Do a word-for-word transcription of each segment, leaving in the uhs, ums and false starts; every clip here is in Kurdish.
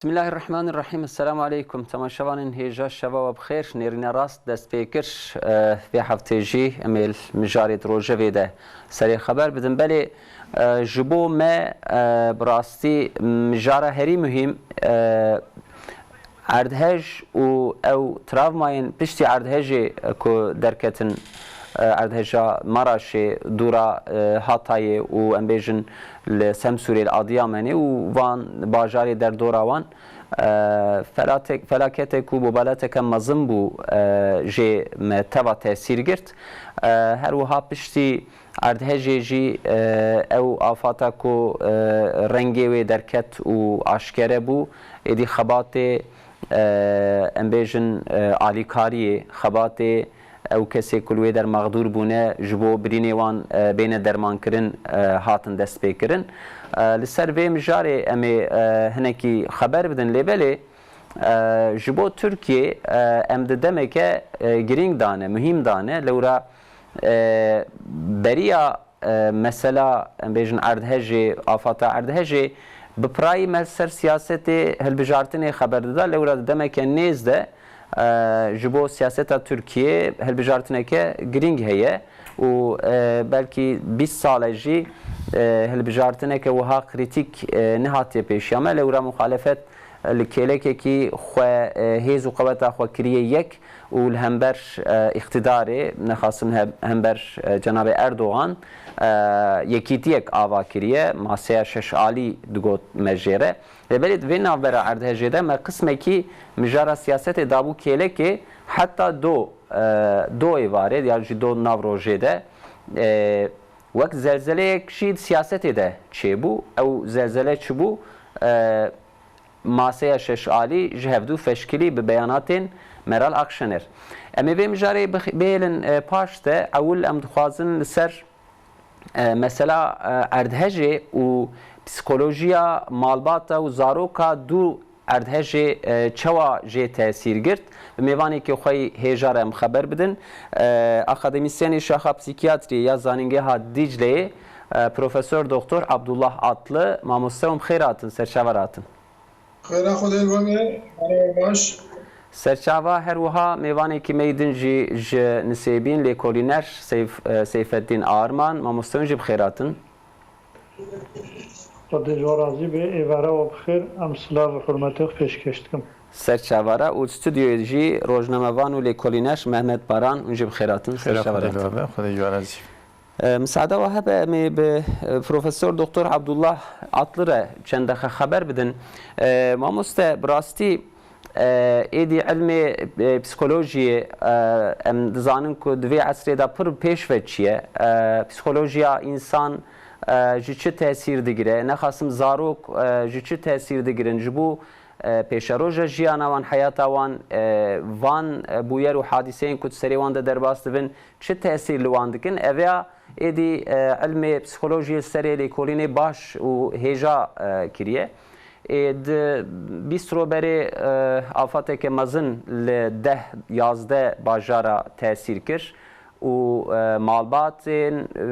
Bismillahirrahmanirrahim. Esselamu aleykum. Temaşevanên hêja şeva we bi xêr. Nêrîna rast dest pê kir. Eh, vê heftê jî em ê li mijarê di rojevê de serê xeber bidin. Belê, eh, ji bo me, eh, bi rastî mijara herî muhîm, eh, erdhej û ew travmayên piştî erdhejê, eh, ku derketin, eh, erdheja Maraşê, dûra, eh, Hatayê û em bêjin li Semsûrê, li Adiyamanê û van bajarê derdora wan, e, felatek-, felaketek û bobaleteke mezin bû, e, jê me teva tesîr girt. E, her wiha piştî erdhejê jî, e, ew afata ku, e, rengê wê derket û aşkere bû, êdî xebatê, e, em bêjin, e, alîkariyê, xebatê ew kesê ku li wê der mexdûr bûne, ji bo birînê wan, e, bêne dermankirin, e, hatin destpêkirin. E, li ser vê mijarê em ê, e, hinekî xeber bidin, lê belê, e, ji bo Tirkiyê, e, em di demeke, e, girîng dane, muhîm dane. Lewra, e, beriya, e, mesela, em bêjin erdhejê, afata erdhejê, bi pirayî me ser siyasetê hilbijartinê xeber dida. Lewra di demeke nêz de, e, ji bo siyaseta Tirkiyê hilbijartineke girîng heye û, e, belkî bîst sal e jî, e, hilbijartineke wiha krîtîk, e, nehatiye pêşiya me. Lewra muxalefet li kêlekekî xwe, e, hêz û qeweta xwe kiriye yek û li hember, e, îqtidarê, nexasim he-, hember, e, cenabê Erdogan, e, yekîtiyek ava kiriye, maseya şeş alî digot me jê re. Lê belê di vê navbera erdhejê de me qismekî mijara siyasetê dabû kêlekê, heta do, e, do êvarê ya jî do nav rojê de, e, wek zelzeleyek jî di siyasetê de çêbû. Ew zelzele çi bû? E, maseya şeş alî ji hevdû feşkilî bi beyanatên Meral Akşener. Em ê vê mijarê bix-, bihêlin, e, paş de. Ewil em dixwazin li ser, e, mesela, e, erdhejê û psîkolojiya malbata û zaroka dû erdhejê, e, çawa jê tesîr girt, bi mêvanekî xwe yî hêja re em xeber bidin. E, akademîsyenê Şaxa Psîkiyatriyê ya Zanîngeha Dîcleyê, e, Profesor Doktor Abdullah Atlı, mamoste hûn bi xêr hatin, serçavar hatin. Xêra Xwedê li we be, mala we baş. Serçava her wiha mêvanekî me yî din jî ji Nisêbîn, lêkolîner Seyf-, e, Seyfeddîn Arman, mamoste hûn jî bi xêr hatin. Xwedê ji we razî be, êvara we bi xêr, em silav û hurmetê xwe pêşkêş dikim. Serçavara û stûdyoyê jî rojnamevan û lêkolîner Mehmet Baran, hûn jî bi xêr hatin. Xêra Serçavara Xwedê li we be, Xwedê ji we razî be. E, misada we hebe, em ê bi, e, Profesor Doktor Abdullah Atlı re çend deqe xeber bidin. E, mamoste, bi rastî, e, êdî ilmê, e, psîkolojiyê, e, em dizanin ku di vê esrê de pir pêş ve çi ye. E, psîkolojiya însan, e, ji çi tesîr digire? Nexasim zarok, e, ji çi tesîr digirin? Ji bo, e, pêşeroja jiyana wan, heyata wan, e, van, e, bûyer û hadîseyên ku di serê wan de derbas dibin, çi tesîr li wan dikin? Ev ya êdî, e, ilmê psîkolojiyê serê lêkolînê baş û hêja, e, kiriye. Ê, di bîst roberê, e, afateke mezin li deh yazdeh bajara tesîr kir û, e, malbatên, e,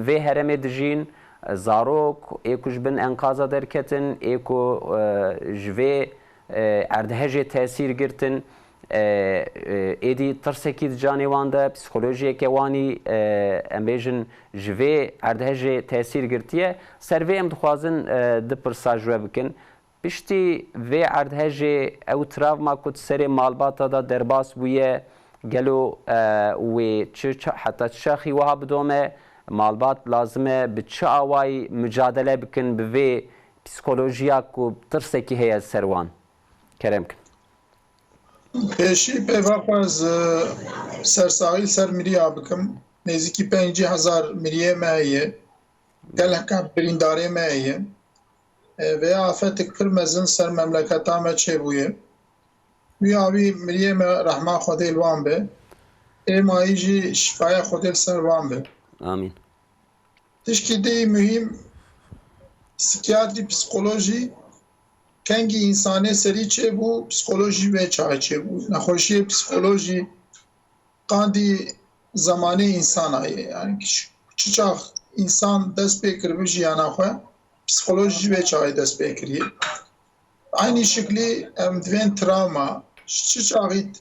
vê herêmê dijîn, e, zarok, ê ku ji bin enqaza derketin, ê ku, e, ji vê, e, erdhejê tesîr girtin, e, e, êdî tirsekî di canê wan de, psîkolojiyeke wanî, e, em bêjin, ji vê erdhejê tesîr girtiye. Ser vê em dixwazin, e, du pirsa ji we bikin. Piştî vê erdhejê ew travma ku di serê malbata de derbas bûye, gelo, e, wê çi, çi, heta çi çaxî wiha bidome? Malbat lazim e bi çi awayî micadele bikin bi vê psîkolojiya ku tirsekî heye li ser wan? Kerem kin. Pêşî pêva xwe ez, e, sersaxî li ser miriya bikim. Nêzîkî pêncî hezar miriyê me heye. Gelek birîndarê me heye. E, vê afetek pir mezin ser memleketa me çêbûye. Wî awî miriyê me rehma Xwedê li wan be. Ê mayî jî şifaya Xwedê li ser wan be. Amîn. Tişkî dî muhîm, psîkiyatrî, psîkolojî, kengî însanê serî çêbû, psîkolojî wê çaxê çêbû. Nexweşiyê psîkolojî qandî zemanê însana ye. Yani çi çax însan dest pê kiribû jiyana xwe, psîkolojî jî vê çaxê dest pê kiriye. Aynî şiklî em divên travma, çi çaxî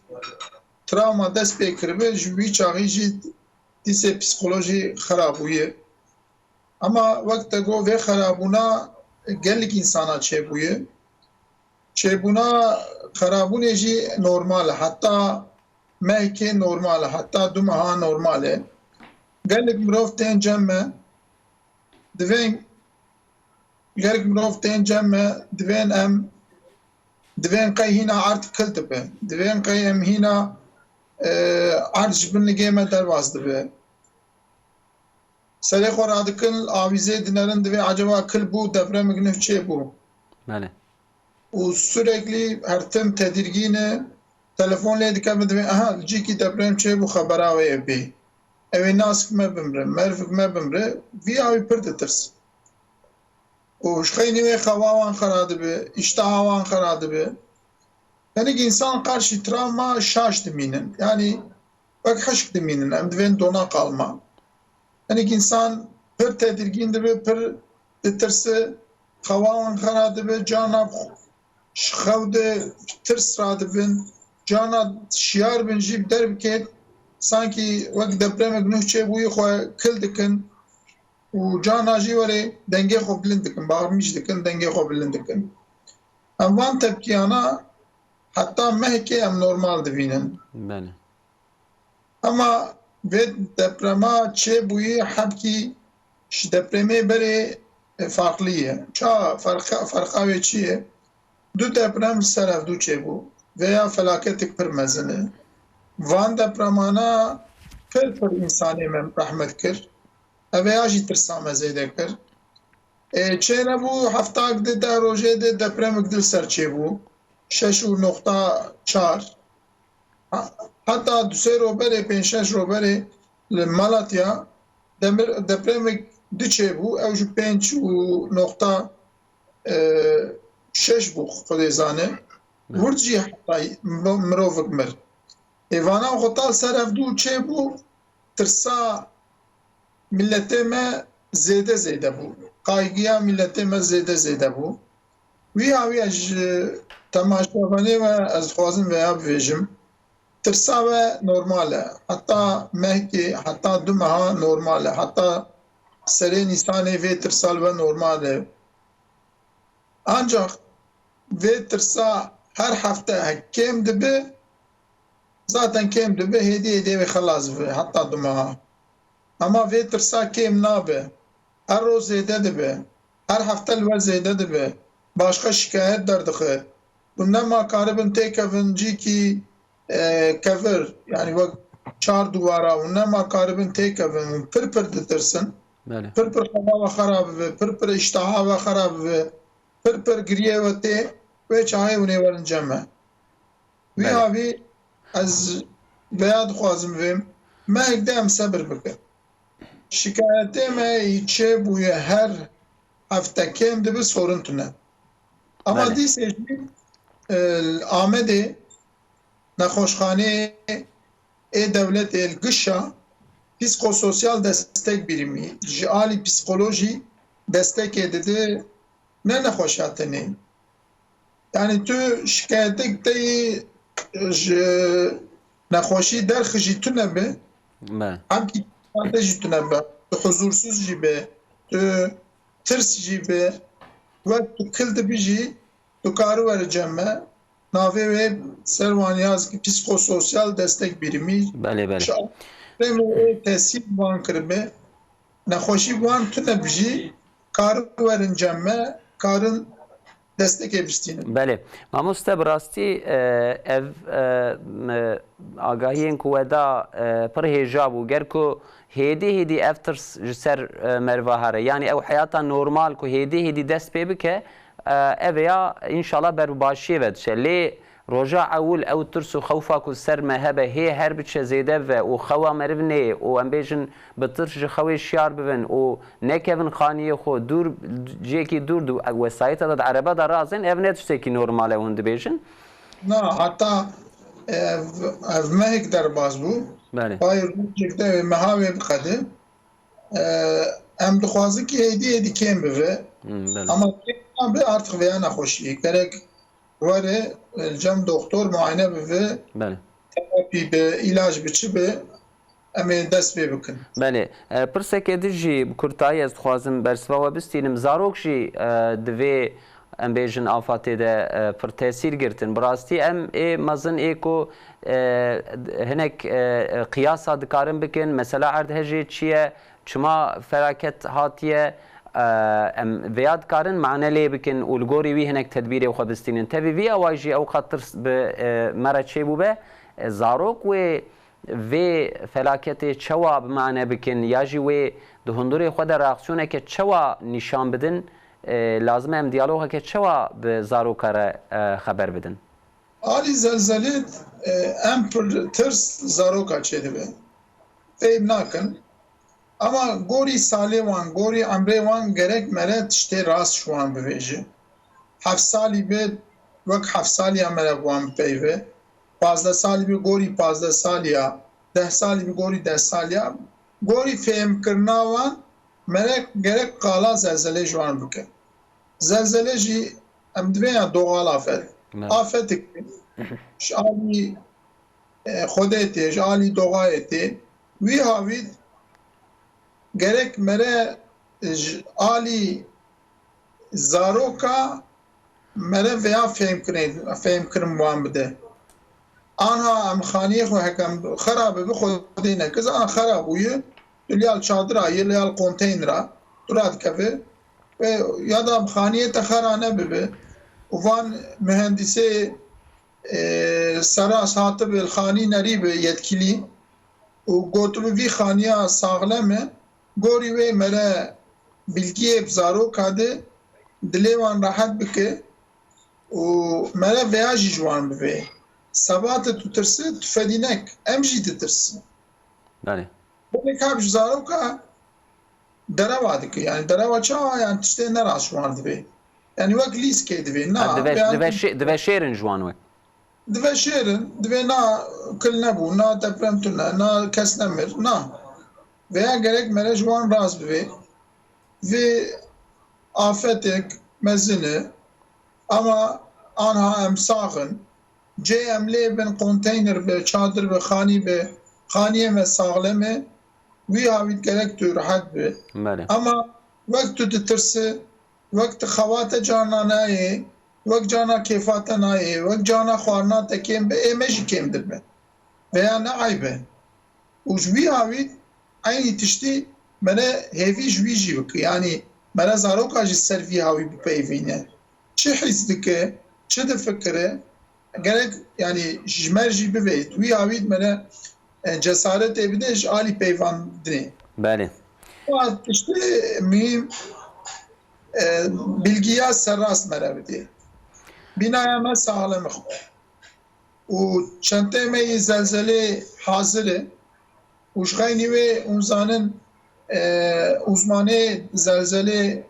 travma dest pê kiribe, ji wî çaxî jî dîsê psîkolojî xera bûye. Ama wek te got, vê xerabûna gelek însana çêbûye. Çêbûna xerabûnê jî normal e. Heta mehkê normal e. Heta du meha normal e. Gelek mirov tên cem me. Divên, gelek mirov tên cem me. Divên em, divên qey hîna erd kil dibe. Divên qey em hîna, e, erd ji bin nigê me derbas dibe. Serê xwe radikin, avîzê dinerin, divê acaba kil bû, depremik nuh çê bû. Belê. Û sürekli her tim tedirgîn e. Telefon lê dike min, divê, aha, li cîkî deprem çê bû, xebera wê ê bê. Ew ê nasik me bimre, mervik me bimre, vî awî pir ditirs. Û ji xeynî wê xewa wan xera dibe, îşteha wan xera dibe. Hinek însan qarşî travma şaş dimînin. Yanî wek hişk dimînin. Em divên dona qalma. Hinek însan pir tedirgîn dibe, pir ditirse, xewa wan xera dibe, carna ji xew de tirs radibin, carna şiyar bin jî bi der bikêt, sankî wek depremek nuh çêbûyî xwe kil dikin û carna jî werê dengê xwe bilind dikin, baxmîş dikin, dengê xwe bilind dikin. Em van tepkiyana heta mehkê em normal dibînin. Belê. Ema vê deprema çêbûyî hebkî ji depremê berê, e, farqlî ye. Ça ferqa, ferqa wê çi ye? Du deprem li ser hevdû çêbû. Vêya felaketek pir mezin e. Van depremana pir pir însanê me rehmet kir. Ev ya jî tirsa me zêde kir. Ê, çênebû heftak di deh rojê de depremik di li ser çêbû. Şeş û noqta çar. Ha-, heta du sê roberê, pênc şeş roberê li Malatya demir, depremik di çêbû. Ew ji pênc û noqta, e, şeş bû, Xwedê zane. Hı. Hurt jî heta mi-, mirovik mir. Ê, vana xwe ta ser hevdû çêbû, tirsa miletê me zêde zêde bû. Qaygiya miletê me zêde zêde bû. Wî hawî ez ji temaşevanê ve ez dixwazim veya bivêjim. Tirsa ve normal e. Heta mehkê, heta du meha normal e. Heta serê Nîsanê vê tirsa li ve normal e. Ancak vê tirsa her hefte kêm dibe, zaten kêm dibe, hêdî hêdî wê xelas dibe, heta du meha. Ama vê tirsa kêm nabe. Her roj zêde dibe. Her hefte li we zêde dibe. Başqa şikayet derdixe. Hûn nema karibin têkevin cîkî, e, kevir, yani wek çar duvara, hûn nema karibin têkevin, hûn pir pir ditirsin. Belê. Pir pir xewa we xera bibe, pir pir îşteha we xera bibe, pir pir giriyê we tê, wê çaxê hûn ê werin cem me. Wî Belê. Havî ez veya dixwazim vêm, mehek de em sebir bikin. Şikayetê me yî çêbûye her hefte kêm dibe, sorin tune. Ama Belê. Dîsê jî, e, li Amedê nexweşxaneyê ê dewletê li gişa psîkososyal destek birîmî, ji alî psîkolojî destekê dide ne nexweşa tenê. Yani tu şikayetek te yî ji nexweşî derxijî tune be, Me. Hemkî te jî tune be, tu huzursuz jî be, tu tirs jî be, wek tu kil dibî jî, tu kari weri cem me. Navê wê Serwan Yazgi, psîkososyal destek birîmî. Belê, belê. Ji alî ê tesîr wan kiribe. Nexweşî wan tune bijî, kari werin cem me, karin destekê bistînin. Belê. Mamoste, bi rastî, e, ev, e, me, agahiyên ku we da, e, pir hêja bû. Ger ku hêdî hêdî ev tirs ji ser, e, merva here, yanî ew heyata normal ku hêdî hêdî dest pê bike, e, ev ê ya înşallah ber bi başiyê ve diçe. Lê roja ewil ew tirs û xewfa ku ser me hebe hê her biçe zêde ve û xewa meriv neyê û em bêjin bi tirs ji xewê şiyar bibin û nekevin xaniyê xwe dûr, cihekî dûr di wesayîta de, di erebe de razên, ev ne tiştekî normal e hûn dibêjin. Na, heta ev, ev mehek derbas bû. Belê. Payê rojek de wê meha wê biqede. E, em dixwazin ki hêdî hêdî kêm bibe. Hmm, belê. Ama kêm nabe artık veya nexweşiyê. Gerek were, e, cem doktor muayene bibe, Belê. Terapî be, îlac bi çi be, em ê dest pê bikin. Belê. E, pirsekê din jî bi kurtayî ez dixwazim bersiva we bistînim. Zarok jî, e, di vê, em bêjin, afatê de, e, pir tesîr girtin. Bi rastî em ê mezin ê ku, e, hinek, e, qiyasa dikarin bikin. Mesela erdhejê çi ye? Çima felaket hatiye? E, em vêya dikarin mane lê bikin û li gorî wî hinek tedbîrê xwe bistînin. Tevî vî awayî jî ewqas tirs bi, e, me re çêbûbe. E, zarok wê vê felaketê çawa bi mane bikin ya jî wê di hundirê xwe de reaksiyoneke çawa nîşan bidin? E, lazim e em diyalogeke çawa bi zaroka re, e, xeber bidin? Alî zelzelê, e, em pir tirs zaroka çêdibe. Fêm nakin. Ama gorî salê wan, gorî emrê wan gerek mere tiştê rast ji wan bibêje. Heft salî be, wek heft saliya mere bi wan bipeyve. Pazdeh salî be gorî pazdeh saliya, deh salî be gorî deh saliya. Gorî fêhmkirina wan mere gerek qala zelzelê ji wan bike. Zelzele jî em divê ya doğal afet. Evet. Afetik ji alî, e, Xwedê tê, ji alî doğayê tê. Wî havî gerek mere ji alî zaroka mere veya fêhmkirin, fêhmkirin wan bide. Anha em xaniyê xwe hekem xera bibe, Xwedê neke, zaten xera bûye, tu li yal çadira yê, li yal konteynera, tu radikeve ve ya da em xaniyê te xera nebibe û van mühendisê, e, seras hatibe li xanî nerîbe yetkilî û gotibe vî xaniya saxlem e, gorî wê mere bilgiyê bi zaroka de dilê wan rehet bike û mere veya jî ji wan bibê. Seba te tu tirse, tu fedî nek. Em jî ditirsin. Belê. Belê ka ji zaroka derewa dike. Yani derewa çawa, yani tiştê nerast ji wan dibê. Yani wek lîskê dibê. Na, Ha, diveş-, yani diveşê-, diveşêrin ji wan wê. Diveşêrin, divê na kil nebû, na deprem tune, na kes nemir, na. Veya gerek mere ji wan rast bibê. Vê afetek mezin e, ama anha em sax in. Cê em lê bin, konteyner be, çadir be, xanî be, xaniyê me saxlem e, wî havît gerek tu rehet be. Belê. Ama wek tu ditirse, wek tu xewa te carna nayê, wek carna kêfa te nayê, wek carna xwarina te kêm be, ê me jî kêm dibe. Veya ne eyb e. Û ji wî havî eynî tiştî mere hêvî ji wî jî bike. Yanî mere zaroka jî ser vî hawî bipeyivîne. Çi hîs dike, çi difikire, gerek, yanî ji me jî bivê. Wî hawî mere, e, cesaretê bide ji alî peyvandinê. Belê. Wa tiştê muhîm, e, bilgiya serrast mere bidê. Bînaya me saxlem xwe. Û çentê me yê zelzelê hazir e. Û ji xeynî wê hûn zanin, e, uzmanê zelzelê,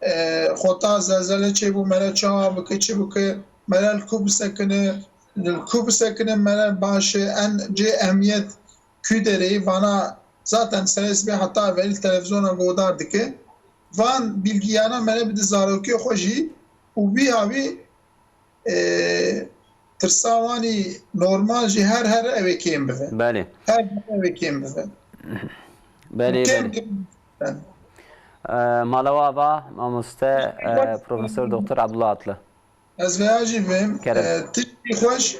e, xwe ta zelzele çêbû, mere çawa bike, çi bike, mere li ku bisekine, li ku bisekine mere baş e, en cê ehmiyet ku derê, vana zaten serê sibê heta evvelî televizyona godar dike. Van bilgiyana mere bide zarokê xwe jî û wî havî e, tirsa wanî normal jî her her ew ê kêm bibe. Belê. Her her ew ê kêm bibe. Belê, Kêm belê. kêm bibe. E, mala we ava, mamoste, e, Profesor Doktor Abdullah Atlı. Ez veya jî vêm, Kerem. e, tiştî xweş,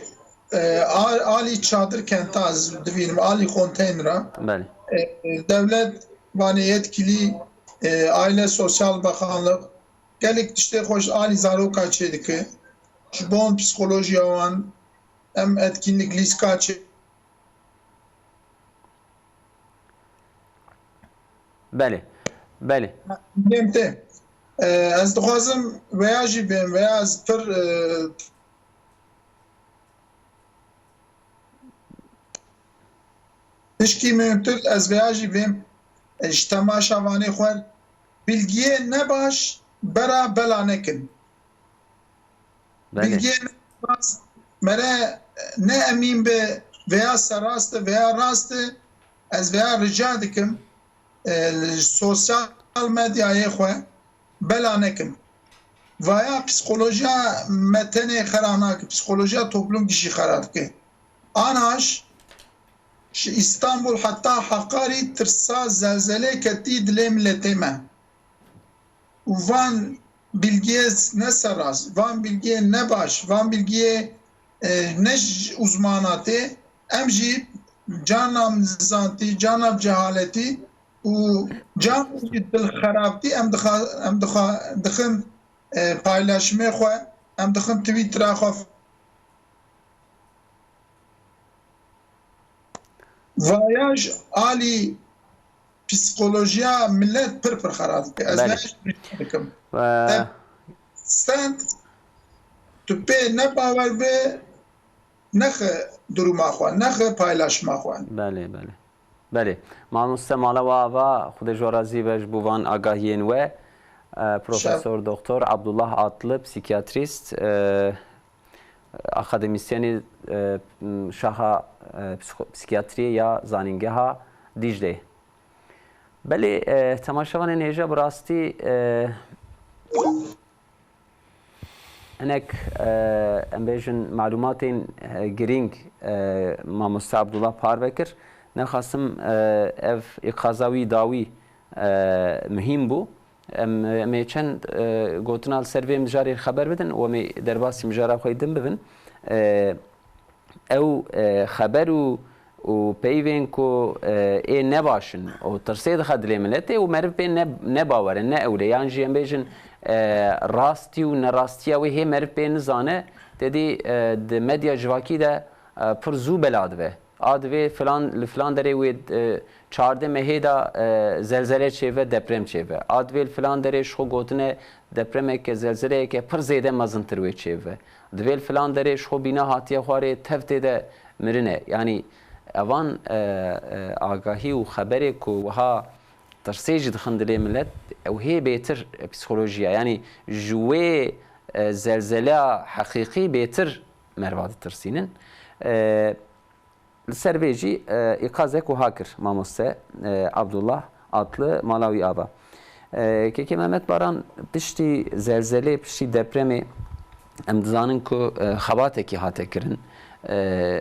e, a-, alî çadir kenta ez divînim, alî konteynera. Belê. E, dewlet vanê yetkilî, e, Aile Sosyal Bakanlık, gelek tiştê xwe ji alî zaroka çêdike. Ji bo psîkolojiya wan em etkinlik lîska çê. Belê, belê. Bêm tê. E, ez dixwazim veya jî bêm, veya ez pir, e, Tişkî muhîmtir ez vêya jî vêm, e, ji temaşevanê xwe, bilgiyê ne baş bera bela nekin. Belê. Bilgiyê ne baş mere ne emîn be, veya serast e, veya rast e, ez veya rica dikim, e, li sosyal medyayê xwe bela nekin. Vaya psîkolojiya me tenê xera nake, psîkolojiya toplûm gişî xera dike. Anaş ji Îstanbul heta Hakarî tirsa zelzelê ketî dilê miletê me. Û van bilgiyê ne serrast, van bilgiyê ne baş, van bilgiyê, e, ne ji uzmana tê, em jî carna bi nizantî, carna bi cehaletî û carna jî dilxerabtî em dixa-, em dixa-, dixin, e, paylaşmê xwe, em dixin Twitter'a xwe. Vaya ji alî psîkolojiya milet pir pir xera dike. Ez Belê. ne dikim. Ve Te stand tu pê ne bawer be, nexe duruma xwe, nexe paylaşma xwe. Belê, belê. Belê. Mamoste mala we ava, Xwedê ji we razî be ji bo van agahiyên we. E, Profesor Doktor Abdullah Atlı, psîkiyatrîst, e, akademîsyenê, e, şaxa, e, psiko-, psîkiyatriyê ya Zanîngeha Dîcleyê. Belê, e, temaşevanên hêja bi rastî, e, hinek, e, em bêjin malûmatên, e, girîng, e, mamoste Abdullah parve kir. Nexasim, e, ev îqaza wî dawî, e, muhîm bû. Em, em ê çend, e, gotina li ser vê mijarê xeber bidin û em ê derbasî mijara xwe yê din bibin. E, ew, e, xeber û, û peyvên ku, e, ê nebaş in û tirsê dixe dilê miletê û meriv pê ne, nebawer e, ne ewle. Yan jî em bêjin, e, rastî û nerastiya wê hê meriv pê nizane, te dî, e, di medya civakî de, e, pir zû bela dibe. A divê filan, li filan derê wê, e, çardeh mehê de, e, zelzele çêve, deprem çêve. A divê li filan derê ji xwe gotine depremeke, zelzeleyeke pir zêde mezintir wê çêve. Divê li filan derê ji xwe bîna hatiye xwarê tev tê de mirine. Yanî evan, e, e, agahî û xeberê ku wiha tirsê jî dixin dilê milet, ew hê bêtir psîkolojiya. Yanî ji wê, e, zelzeleya heqîqî bêtir meriva ditirsînin. E, Li ser vê jî, e, îqazek wiha kir mamoste, e, Abdullah Atlı mala wî ava. E, Kekê Mehmet Baran piştî zelzelê, piştî depremê em dizanin ku, e, xebatekî hate kirin. E,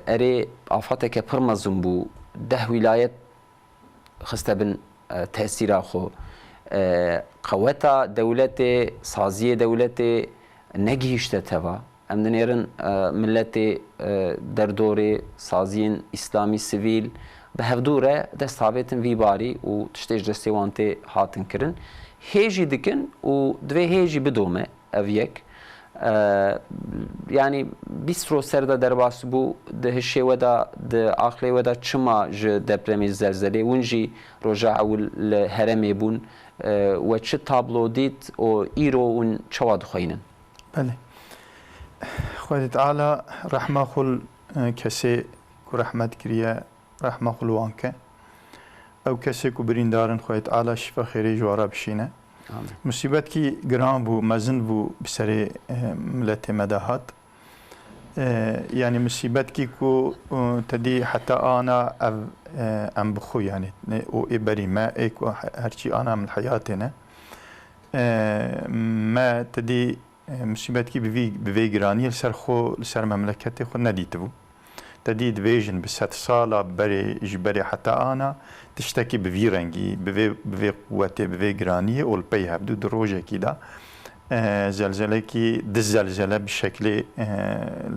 erê afateke pir mezin bû. Deh wîlayet xiste bin, e, tesîra xwe. E, qeweta dewletê, saziyê dewletê negihîşte teva. Em dinêrin, e, miletê, e, derdorê, saziyên îslamî sivîl bi hevdû re dest havêtin vî barî û tiştê ji destê wan tê hatin kirin. Hê jî dikin û divê hê jî bidome. Ev yek. E, yanî bîst roj ser de derbas bû, di hişê we de, di aqlê we de çima ji depremê, ji zelzelê, hûn jî roja ewil li herêmê bûn, e, we çi tablo dît û îro hûn çawa dixweynin? Belê. Xwedê Teala rehma xwe li, e, kesê ku rehmet kiriye, rehma xwe li wan ke. Ew kesê ku birîndar in, Xwedê Teala şifa xêrê ji wan re bişîne. Amin. Musîbetkî giran bû, mezin bû bi serê, e, miletê me de hat. E, yanî musîbetkî ku, e, te dî heta ana ev, e, em bi xwe, yanî, ne, û ê berî me, ê ku he-, herçî ana em li heyatê ne. E, me te dî E, musîbetkî bi vî, bi vê giraniyê li ser xwe, li ser memleketê xwe nedîtibû. Te dî dibêjin bi sedsala berê, ji berê heta ana tiştekî bi vî rengî, bi vê, bi vê quwetê, bi vê giraniyê û li pey hev dû di rojekî de, e, zelzelekî, di zelzele bi şeklê, e,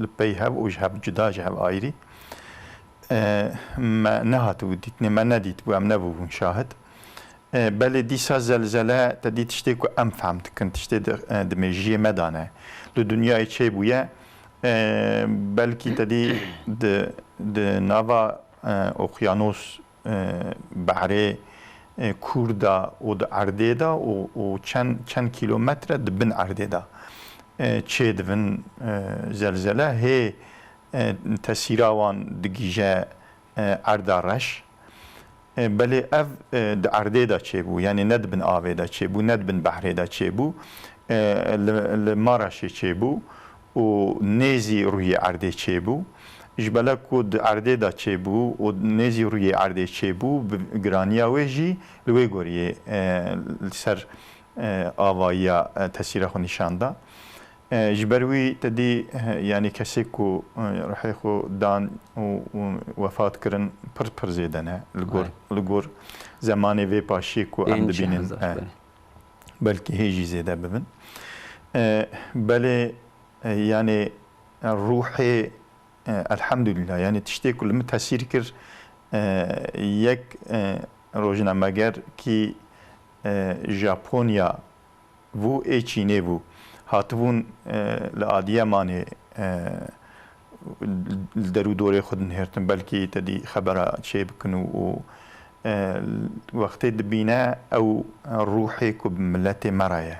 li pey hev û ji hev cuda, ji hev ayrî, e, me nehatibû dîtinê, me nedîtibû, em nebûbûn şahid. E, belê dîsa zelzele te dî tiştê ku em fehm dikin, tiştê di, e, di mêjiyê me de ne. Li dinyayê çêbûye, e, belkî te dî di, di nava, e, okyanos, e, behrê, e, kûr de û di erdê de û, û çend, çend kîlometre di bin erdê de, e, çêdibin, e, zelzele. Hê, e, tesîra wan digihîje, e, erda reş. E, belê ev, e, di erdê de çêbû, yanî ne di bin avê de çêbû, ne di bin behrê de çêbû, e, li, li Maraşê çêbû û nêzî rûyê erdê çêbû. Ji belek ku di erdê de çêbû û nêzî rûyê erdê çêbû, bi giraniya wê jî li wê goriyê, e, li ser e, avayiya, e, tesîra xwe nîşan da. E, ji ber wî te dî, e, yanî kesê ku, e, ruhê xwe dan û, û wefat kirin pir pir zêde ne li gor, Ay. li gor zemanê vê paşiyê ku em Pênc dibînin, hezar, e, belê. belkî hê jî zêde bibin. E, belê, e, yanî, e, ruhê, e, elhamdulillah, yanî tiştê ku li min tesîr kir, e, yek, e, rojnameger kî, e, Japonya bû, ê Çînê bû. Hatibûn, e, li Adiyamanê, e, li der û dorê xwe dinihêrtin, belkî te dî xebera çê bikin û, û, e, wextê dibîne ew ruhê ku bi miletê me re ye.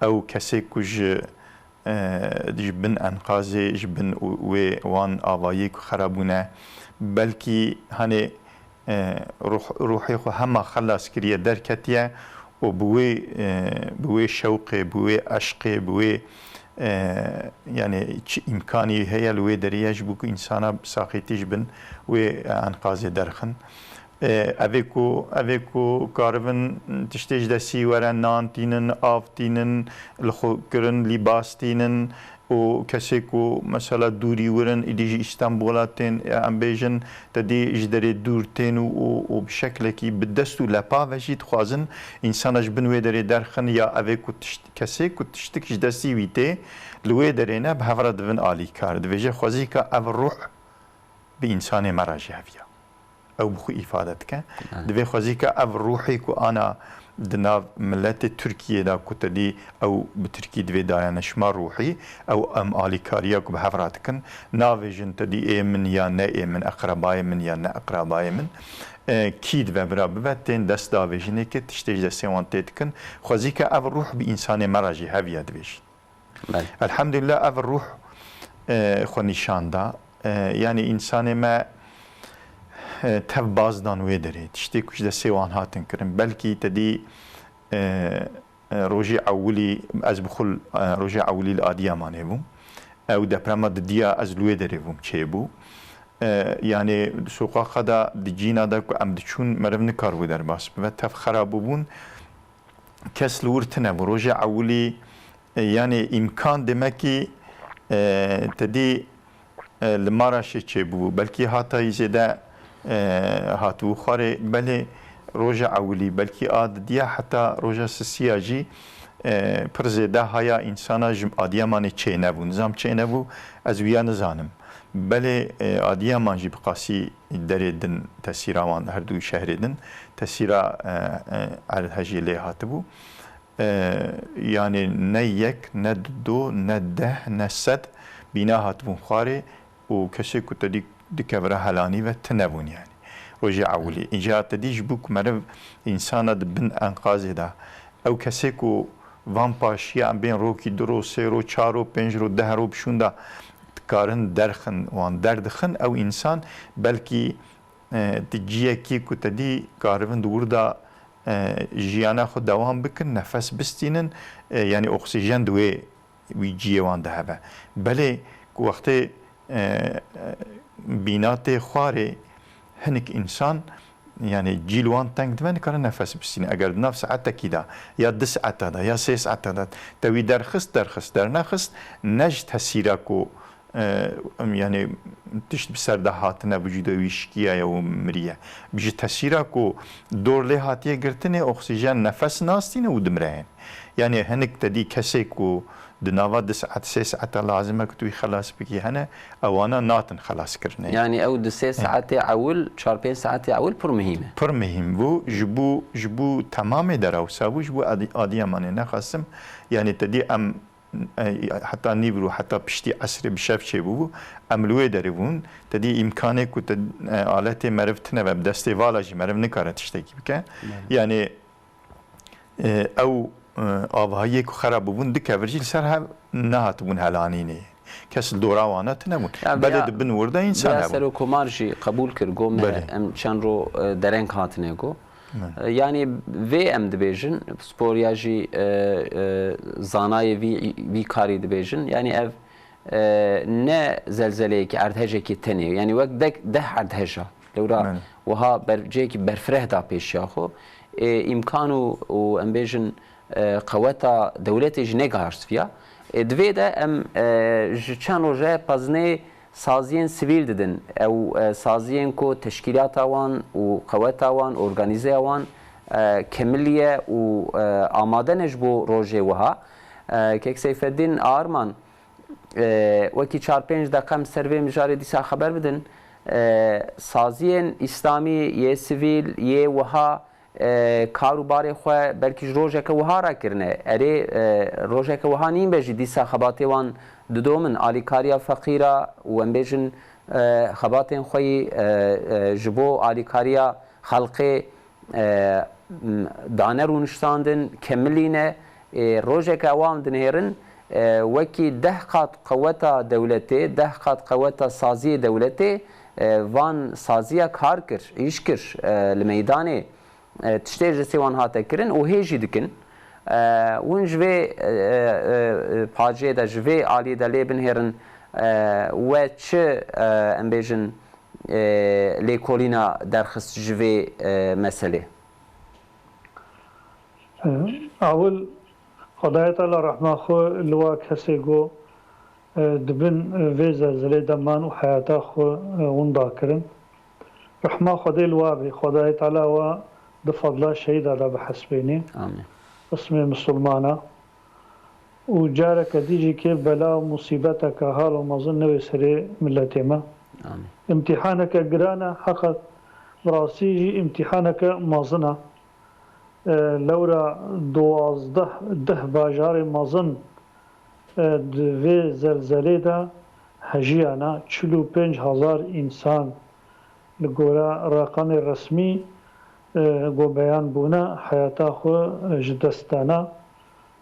Ew kesê ku ji, e, ji bin enqazê, ji bin wê wan avayî ku xera bûne, belkî hanê e, ruh-, ruhê xwe hema xelas kiriye, derketiye û bi wê, e, bi wê şewqê, bi wê eşqê, bi wê, e, yanî çi îmkanî heye li wê derê ye ji bo ku însana bi saxîtî ji bin wê enqazê derxin. E, evê ku, evê ku karibin tiştê ji destî were, nan tînin, av tînin, li xwe kirin, lîbas tînin, û kesê ku mesela dûrî wir in, îdî ji Îstanbula tên, em bêjin, te dî ji derê dûr tên û, û, û bi şeklekî bi dest û lepa ve jî dixwazin însana ji bin wê derê derxin ya evê ku tişt-, kesê ku tiştik ji destî wî tê, li wê derê ne, bi hev re divin alîkar. Dibêje xwezîka ev ruh bi însanê me re jî heviya. Ew bi xwe îfade dike. Evet. Divê xwezî ke ev ruhê ku ana di nav miletê Tirkiyê de ku te dî ew bi tirkî divê dayanışma ruhî, ew em alîkariya ku bi hev re dikin, navêjin te dî ê min ya ne ê min, eqrebayê min ya ne eqrebayê min. E, kî dive vira bive, tên dest davêjinê ke tiştê ji destê wan tê dikin. Xwezî ke ev ruh bi însanê me re jî heviya divêjin. Belê. Elhamdülillah, ev ruh, e, xwe nîşan da. E, yanî însanê me, e, tev baz dan wê derê. Tiştê ku ji destê wan hatin kirin. Belkî te dî, e, e, rojê ewilî, ez bi xwe, e, rojê ewilî li Adiyamanê bûm. Ew deprema didiya ez li wê derê bûm çêbû. E, yanî di soqaxa de, di cîna de ku em diçûn, meriv nikaribû derbas bibe. Tev xera bûbûn. Kes li wir tine bû. Rojê ewilî, e, yanî îmkan demekî, e, te dî, e, li Maraşê çêbû. Belkî hatayî zêde, e, hatibû xwarê. Belê roja ewilî, belkî a didiya heta roja sisiya jî, e, pir zêde haya însana ji Adiyamanê çênebû. Nizam çênebû, ez wiya nizanim. Belê, e, Adiyaman jî bi qasî derê din tesîra wan, her du şehrê din tesîra, e, e, erdhejê lê hatibû. E, yanî ne yek, ne du, ne deh, ne sed bîna hatibûn xwarê û kesê ku te dî dikevira helanî ve tune bûn yanî. Rojê ewilî. Înca te dî ji bo ku meriv însana di bin enqazê de, ew kesê ku van paşiya em bên rokî du ro, sê ro, çar ro, pênc ro, deh ro bi şûnda dikarin derxin, wan derdixin, ew însan belkî, e, di ciyekî ku te dî karibin di wir de, e, jiyana xwe dewam bikin, nefes bistînin, e, yanî oksîjen di wê, wî ciyê wan de hebe. Belê ku wextê, e, e, bîna tê xwarê, hinek însan, yanî cîl wan teng dibe, nikarin nefes bistînin. Eger di nav saetekî de, ya du saeta de, ya sê saeta de te wî derxist, derxist, dernexist, ne ji tesîra ku, e, em, yanî tişt bi ser de hatine, vücuda wî şikiyaye û miriye. Ji tesîra ku dor lê hatiye girtinê, oksîjen, nefes nastîne û dimire. Yanî hinek te dî kesê ku di nava du saet, sê saeta lazim e ku tu wî xelas bikî hene, ewana natin xelaskirinê. Yanî ew di sê He. saetê ewil, çar pênc saetê ewil pir muhîm e. Pir muhîm bû, ji bo, ji bo temamê derawsa bû, ji bo Adi-, Adiyamanê nexasim. Yanî te dî em, e, heta nîvro, heta piştî esrê bi şev çêbûbû, em li wê derê bûn. Te dî îmkanê ku te, e, aletê meriv tine ve, bi destê vala jî meriv nikare tiştekî bike. Belê. Yanî, e, ew, e, avahiyê ku xera bûbûn, du kevir jî li ser hev nehatibûn helanînê. Kes li dora wana tine bûn. Ya, Belê vêya, di bin wir de însan vêya hebûn. Serokkomar jî qebûl kir, got me Belê. em çend ro, e, dereng hatine, got. Belê. E, yanî vê em dibêjin, spor ya jî, e, e, zanayê vî, vî karî dibêjin. Yanî ev, e, ne zelzeleyekî, erdhejekî tenê. Yanî wek dek, deh erdheja. Lewra Belê. wiha ber-, cihekî berfireh da pêşiya xwe. E, îmkan û, û em bêjin, E, qeweta dewletê jî negihişt viya. E, di vê de em, e, ji çend roje pezinê saziyên sivîl didin. Ew, e, saziyên ku teşkîlata wan û qeweta wan, organîzeya wan, e, kemilî ye û, e, amade ne ji bo rojê wiha. E, Kek Seyfeddîn Arman, e, wekî çar pênc deqe em ser vê mijarê dîsa xeber bidin. E, saziyên îslamî, yê sivîl, yê wiha, e, kar û barê xwe belkî ji rojeke wiha re kirine. Erê, e, rojeke wiha nîn be jî dîsa xebatê wan didomin. Alîkariya feqîra û em bêjin, e, xebatên xwe yî, e, e, ji bo alîkariya xelkê, e, m, dane rûniştandin, kemilî ne. E, rojeke ewan dinêrin, e, wekî deh qat qeweta dewletê, deh qat qeweta saziyê dewletê, e, van saziya kar kir, îş kir, e, li meydanê, e, tiştê ji destê wan hate kirin û hê jî dikin. E, hûn ji vê, e, e, e, pacê de, ji vê aliyê de lê binhêrin, e, we çi, e, em bêjin, e, lêkolîna derxist ji vê, e, meselê? E, Awil, Xwedayê Teala rehma xwe li wa kesê ku, e, di bin, e, vê zelzelê de man û heyata xwe, e, winda kirin. Rehma Xwedê li wa bê. Xwedayê Teala wa di fadla şehîda de bihesbênê. Amîn. Qismê misilmana. Û careke dî jî kê bela û musîbeteke hal û mezin newê serê miletê me. Amîn. Îmtîhaneke giran e, heqet bi rastî jî îmtîhaneke mezin e. E, lewra duwazdeh, deh bajarê mezin, e, di vê zelzelê de hejiyana, çil û pênc hezar însan li gora reqemê resmî, e, ku beyan bûne, heyata xwe ji dest dana.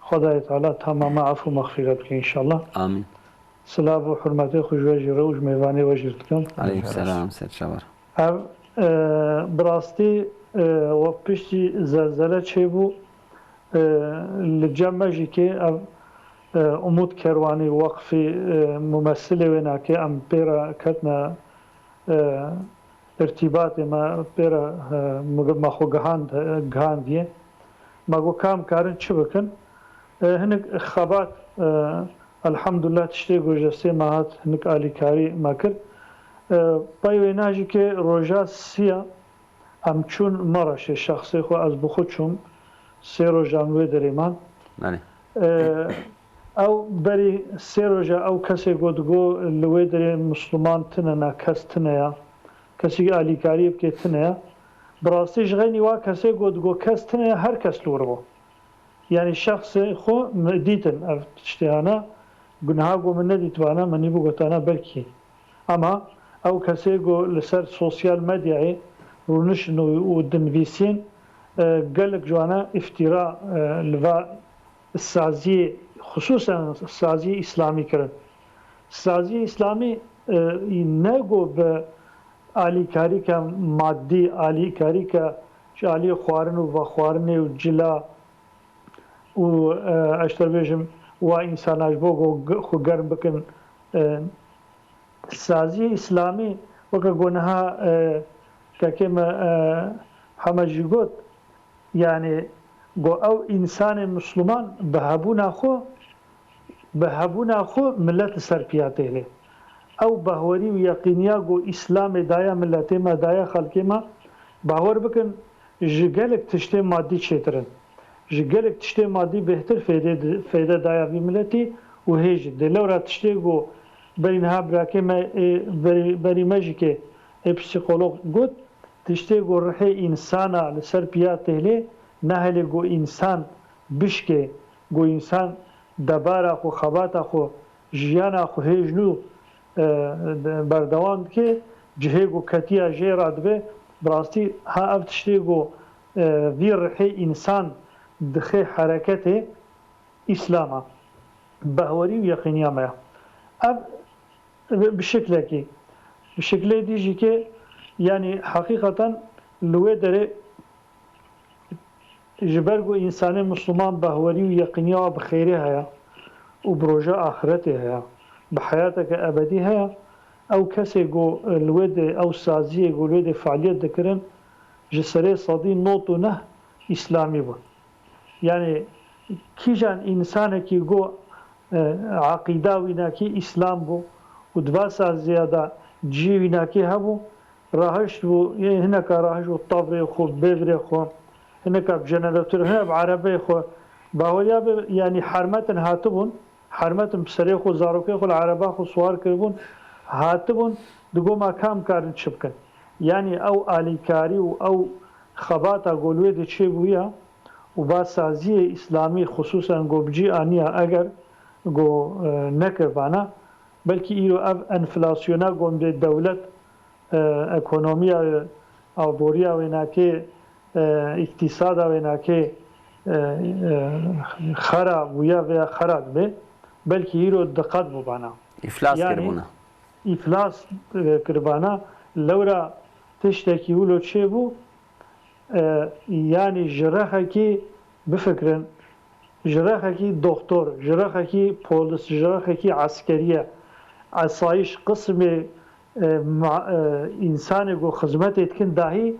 Xwedayê Teala tamama efû mexfîret bike înşallah. Amîn. Silav û hurmetê xwe ji we jî re û ji mêvanê we jî re dikim. Aleykum selam, ser çavar. Ev, e, bi rastî, e, we piştî zelzele çêbû, e, li cem me jî kê ev, e, Umut Kerwanî Weqfî, e, mumesilê wê nake em pê re ketine, e, irtîbatê me pê re, e, me xwe gihand-, gihandiye. Me got, ka em karin çi bikin? E, hinek xebat, e, elhamdulillah tiştê ku ji destê me hat, hinek alîkarî me kir. E, pey wêna jî ke roja siya em çûn Maraşê, şexsê xwe ez bi xwe çûm, sê rojan wê derê man. Belê. E, ew berî sê roja ew kesê ku digo li wê derê Misliman tine ne, kes tine ya, kesî alîkariyê bike tine ya. Bi rastî ji xeynî wa kesê ku digo kes tine ya, her kes li wir bû. Yanî şexsê xwe me dîtin ev tiştê hana, niha ku min nedîtibana, min nî bigotana belkî. Ama ew kesê ku li ser sosyal medyayê rûniştin û, û dinivîsîn, e, gelek ji wana îftîra, e, li va saziyê, xisûsen saziyê îslamî kirin. Saziyê îslamî, e, ne ku bi alîkarîke madî, alîkarîke ji aliyê xwarin û vexwarinê û cila û, e, ez ji te bêjim, wa însana ji bo ku ge-, xwe germ bikin, e, saziyê îslamî weke ku niha, e, kekê me, e, Hemed jî got, yanî ku ew însanê misliman bi hebûna xwe, bi hebûna xwe milet li ser piya têlê. Ew bahwerî û yeqîniya ku Îslamê daye miletê me, daye xelkê me, bahwer bikin, ji gelek tiştê madî çêtir in. Ji gelek tiştê madî bêhtir fêdê di-, fêde daye vî miletî û hê jî. Dê lewra tiştê ku berî niha birakê me ê berî, berî me jî ke ê psîkolog got, tiştê ku rihê însana li ser piya têlê, nahêlê ku însan bişkê, ku însan debara xwe, xebata xwe, jiyana xwe hêj nû, e, berdewam dike, cihê ku ketiya jê re dibe, bi rastî ha ev tiştê ku, e, vî rihê însan dixe hereketê, Îslam e. Bahwerî û yeqîniya me ye. Ev bi, bi şiklekî, bi şiklê dî jî ke, yanî heqîqeten li wê derê ji ber ku însanê misliman bahwerî û yeqîniya bi xêrê heye û bi roja axiretê heye, bi heyateke ebedî heye, ew kesê ku li wê de, ew saziyê ku li wê de fealiyet dikirin, ji serê sedî nod û neh îslamî bûn. Yanî Kîjan însanekî go, e, eqîda wînakî Îslam bû û di va saziya de cihê wînakî hebû, rahişt bû, yê hineka rahişt bû tavê xwe, bêvirê xwe, hineka bi jeneratör, hinek bi erebeyê xwe, baweriya be, yanî hermetin hatibûn, hermetin bi serê xwe, zarokê xwe li ereba xwe siwar kiribûn, hatibûn, digo ma kam karin çi bikin. Yanî ew alîkarî û ew xebata go li wê de çêbûya, û va saziyê Îslamî xisûsen go bi cî aniya eger go, e, nekiribana, belkî îro ev enflasyona go em dê dewlet, e, ekonomiya wê, aboriya wê nakê, e, îktîsada wê nakê, e, e, xera bûya veya xera dibe, belkî îro diqet bibana. Îflas Yanî, kiribûna. Îflas, e, kiribana. Lewra tiştekî wilo çêbû, e, yanî ji rexekî bifikirin, ji rexekî doxtor, ji rexekî polis, ji rexekî eskeriye, esayîş qismê, e, ma-, e, însanê ku xizmetê dikin dahî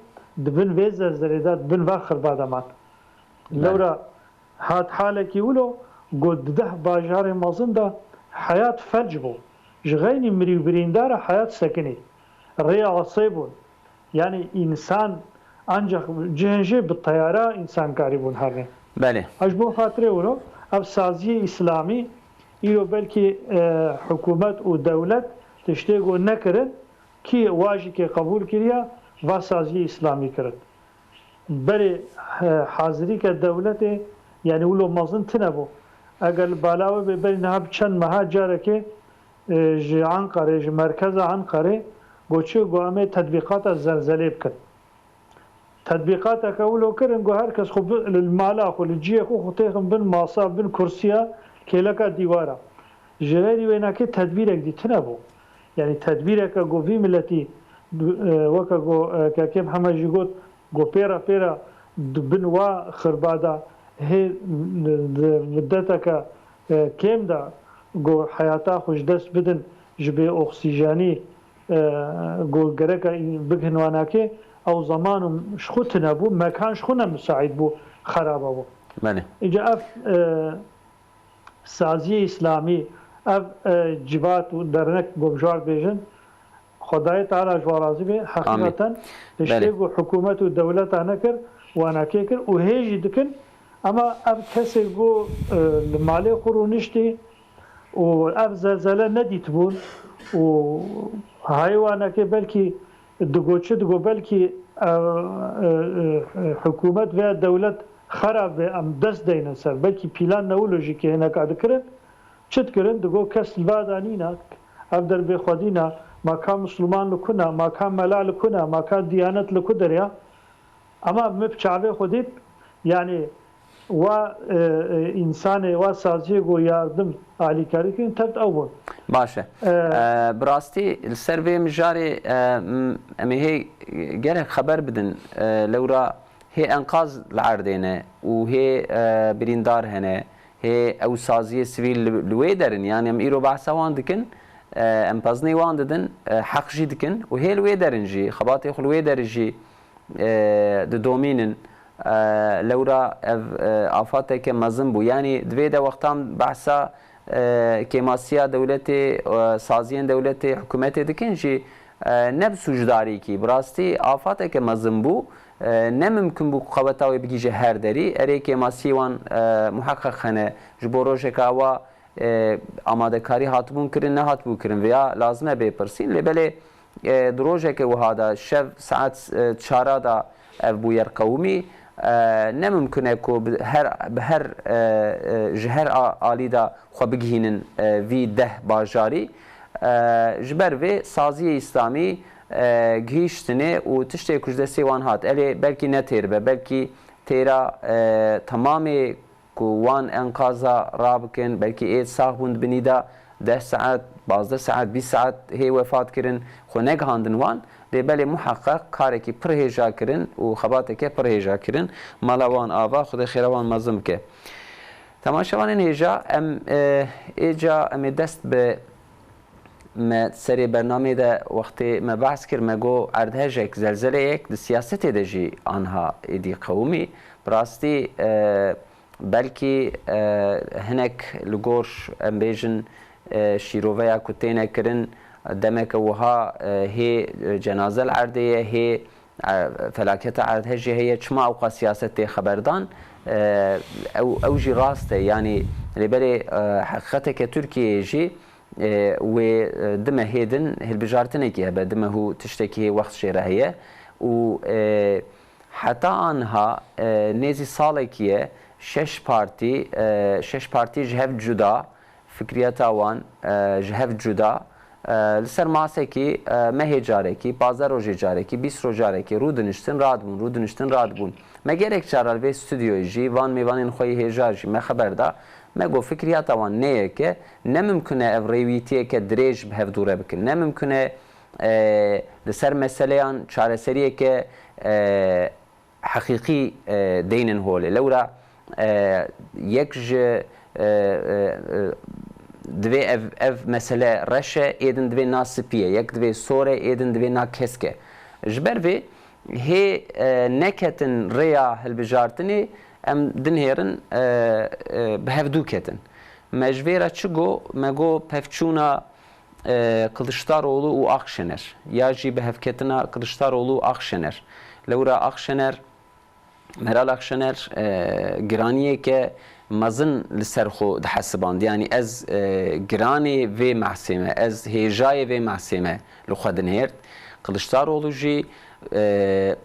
di bin vê zelzelê de, di bin va xirbada man. Belê. Lewra hat halekî wilo ku di deh bajarê mezin de heyat felc bû. Ji xeynî mirî û birîndar e heyat sekinî. Rêya asê bûn. Yanî însan ancak cihên jê bi teyara însan karîbûn herin. Belê. Ha ji bo xatirê wilo ev saziyê Îslamî îro belkî, e, hikûmet û dewlet tiştê ku nekirin, kî wa jî kê qebûl kiriya, va saziyê Îslamî kirin. Berê, e, hazirîke dewletê, yanî wilo mezin tine bû. Eger li bala we bê berî niha bi çend meha carekê, e, ji Enqerê, ji merkeza Enqerê, go çi, go em ê tedbîqata zelzelê bikin. Tedbîqateke wilo kirin, go her kes xwe bi, li mala xwe, li cihê xwe, xwe têxin bin masa, bin kursiya, kêleka dîwara. Ji xeyrî wênakê tedbîrek dî tine bû. Yanî tedbîreke go vî miletî, e, weke go, e, Kekê Mihemed jî got, go pêra pêra di bin wa xirbada hê di middeteke, e, kêm de go heyata xwe ji dest bidin ji bê oksîjenî, e, go gereka bighin wanakê, ew zeman ji xwe tine bû, mekan ji xwe ne misaîd bû, xeraba bû. Belê. Îca ev, e, saziyê Îslamî, ev, e, civat û dernek, go bi ji wan bêjin, Xwedayê Teala ji wan razî be, Amîn. Heqîqeten, Belê. Tiştê ku hikûmet û dewleta nekir, wanakê kir û hê jî dikin, ema ev kesê ku, e, li malê xwe rûniştî û ev zelzele nedîtibûn û hayê wanakê belkî digo çi digo, belkî, e, e, e, hikûmet veya dewlet xerab be, em dest deynin ser. Belkî pîlan ne wilo jî kê hineka dikirin, çi dikirin? Digo kes li va de nîne, ev derbê xwedî ne, ma ka Misliman li ku ne, ma ka mela li ku ne, ma ka Diyanet li ku der ya? Ema min bi çavê xwe dît, yanî wa, e, e, însanê, wa saziyê ku yardim, alîkarî kirin, tevt ew bûn. Baş e. E, E, bi rastî li ser vê mijarê, e, m-, em ê hê gelek xeber bidin. E, lewra hê enqaz li erdê ne û hê, e, birîndar hene, hê ew saziyê sivîl li, li wê der in. Yanî em îro behsa wan dikin, e, em pezinê wan didin, e, heq jî dikin û hê li wê der in jî, xebatê xwe li wê derê jî, e, didomînin. E, lewra ev, e, afateke mezin bû. Yanî di vê de wextan behsa, e, kêmasiya dewletê, e, saziyên dewletê, hikûmetê dikin jî, e, ne bi sûcdarîkî, bi rastî afateke mezin bû. E, ne mimkun bû ku xebata wê bigihîje her derî. Erê, kêmasiyê wan, e, muheqeq hene. Ji bo rojeka wa, e, amadekarî hatibûn kirin, nehatibû kirin, vêya lazim e bê pirsîn. Lê belê, e, di rojeke wiha de şev saet, e, çara de ev bûyer qewimî. E, ne mimkun e ku bi her, bi her, e, e, ji her a-, alî de xwe bigihînin, e, vî deh bajarî. E, ji ber vê saziyê Îslamî, e, gihîştinê û tiştê ku ji destê wan hat, elê belkî ne têr be, belkî têra, e, temamê ku wan enqaza rabikin, belkî ê sax bûn di binî de deh saet, pazdeh saet, bîst saet hê wefat kirin, xwe negihandin wan. Lê belê muheqeq karekî pir hêja kirin û xebateke pir hêja kirin. Mala wan ava, Xwedê xêra wan mezin bike. Temaşevanên hêja, em, e, êca em ê dest bi me serê bernamê de wextê me behs kir, me got erdhejek, zelzeleyek di siyasetê de jî anha êdî qewimî. Bi rastî, e, belkî, e, hinek li gor, em bêjin, e, şîroveya ku têne kirin, demeke wiha, e, hê, e, cenaze li erdê ye, hê, e, felaketa erdhejê heye, çima ewqas siyaset tê xeberdan? E, ew, ew jî rast e. Yanî lê belê, e, heqîqeteke Tirkiyeyê jî, e, wê, e, dime hê din hilbijartinekî hebe, dime hû tiştekî hê wext jê re heye û, e, heta anha, e, nêzî salekî ye şeş partî, e, şeş partî ji hev cuda, fikriyeta wan, e, ji hev cuda, e, li ser masekî, e, mehê carekî, pazdeh rojê carekî, bîst roj carekî rûdiniştin, radibûn, rûdiniştin, radibûn. Me gelek cara li vê stûdyoyê jî, van mêvanên xwe yê hêja jî me xeber da. Me got, fikriyata wan ne yek e, ne mimkun e ev rêwîtiyeke dirêj bi hev dû re bikin. Ne mimkun e, e, li ser meseleyan çareseriyeke, e, heqîqî, e, deynin holê. Lewra, e, yek ji, e, e, e, divê ev, ev mesele reş e, ê din divê na spî ye, yek divê sor e, ê din divê na kesk e. Ji ber vê hê, e, neketin rêya hilbijartinê, em dinêrin, e, e, bi hevdû ketin. Me ji vê re çi got? Me got pevçûna, e, Kiliçdaroglu û Akşener, ya jî bihevketina Kiliçdaroglu û Akşener. Lewra Akşener, Meral Akşener, e, giraniyeke mezin li ser xwe dihesiband. Yanî ez, e, giranê vê mehsê me, ez hêjayê vê mehsê me li xwe dinêrt. Kiliçdaroglu jî, e,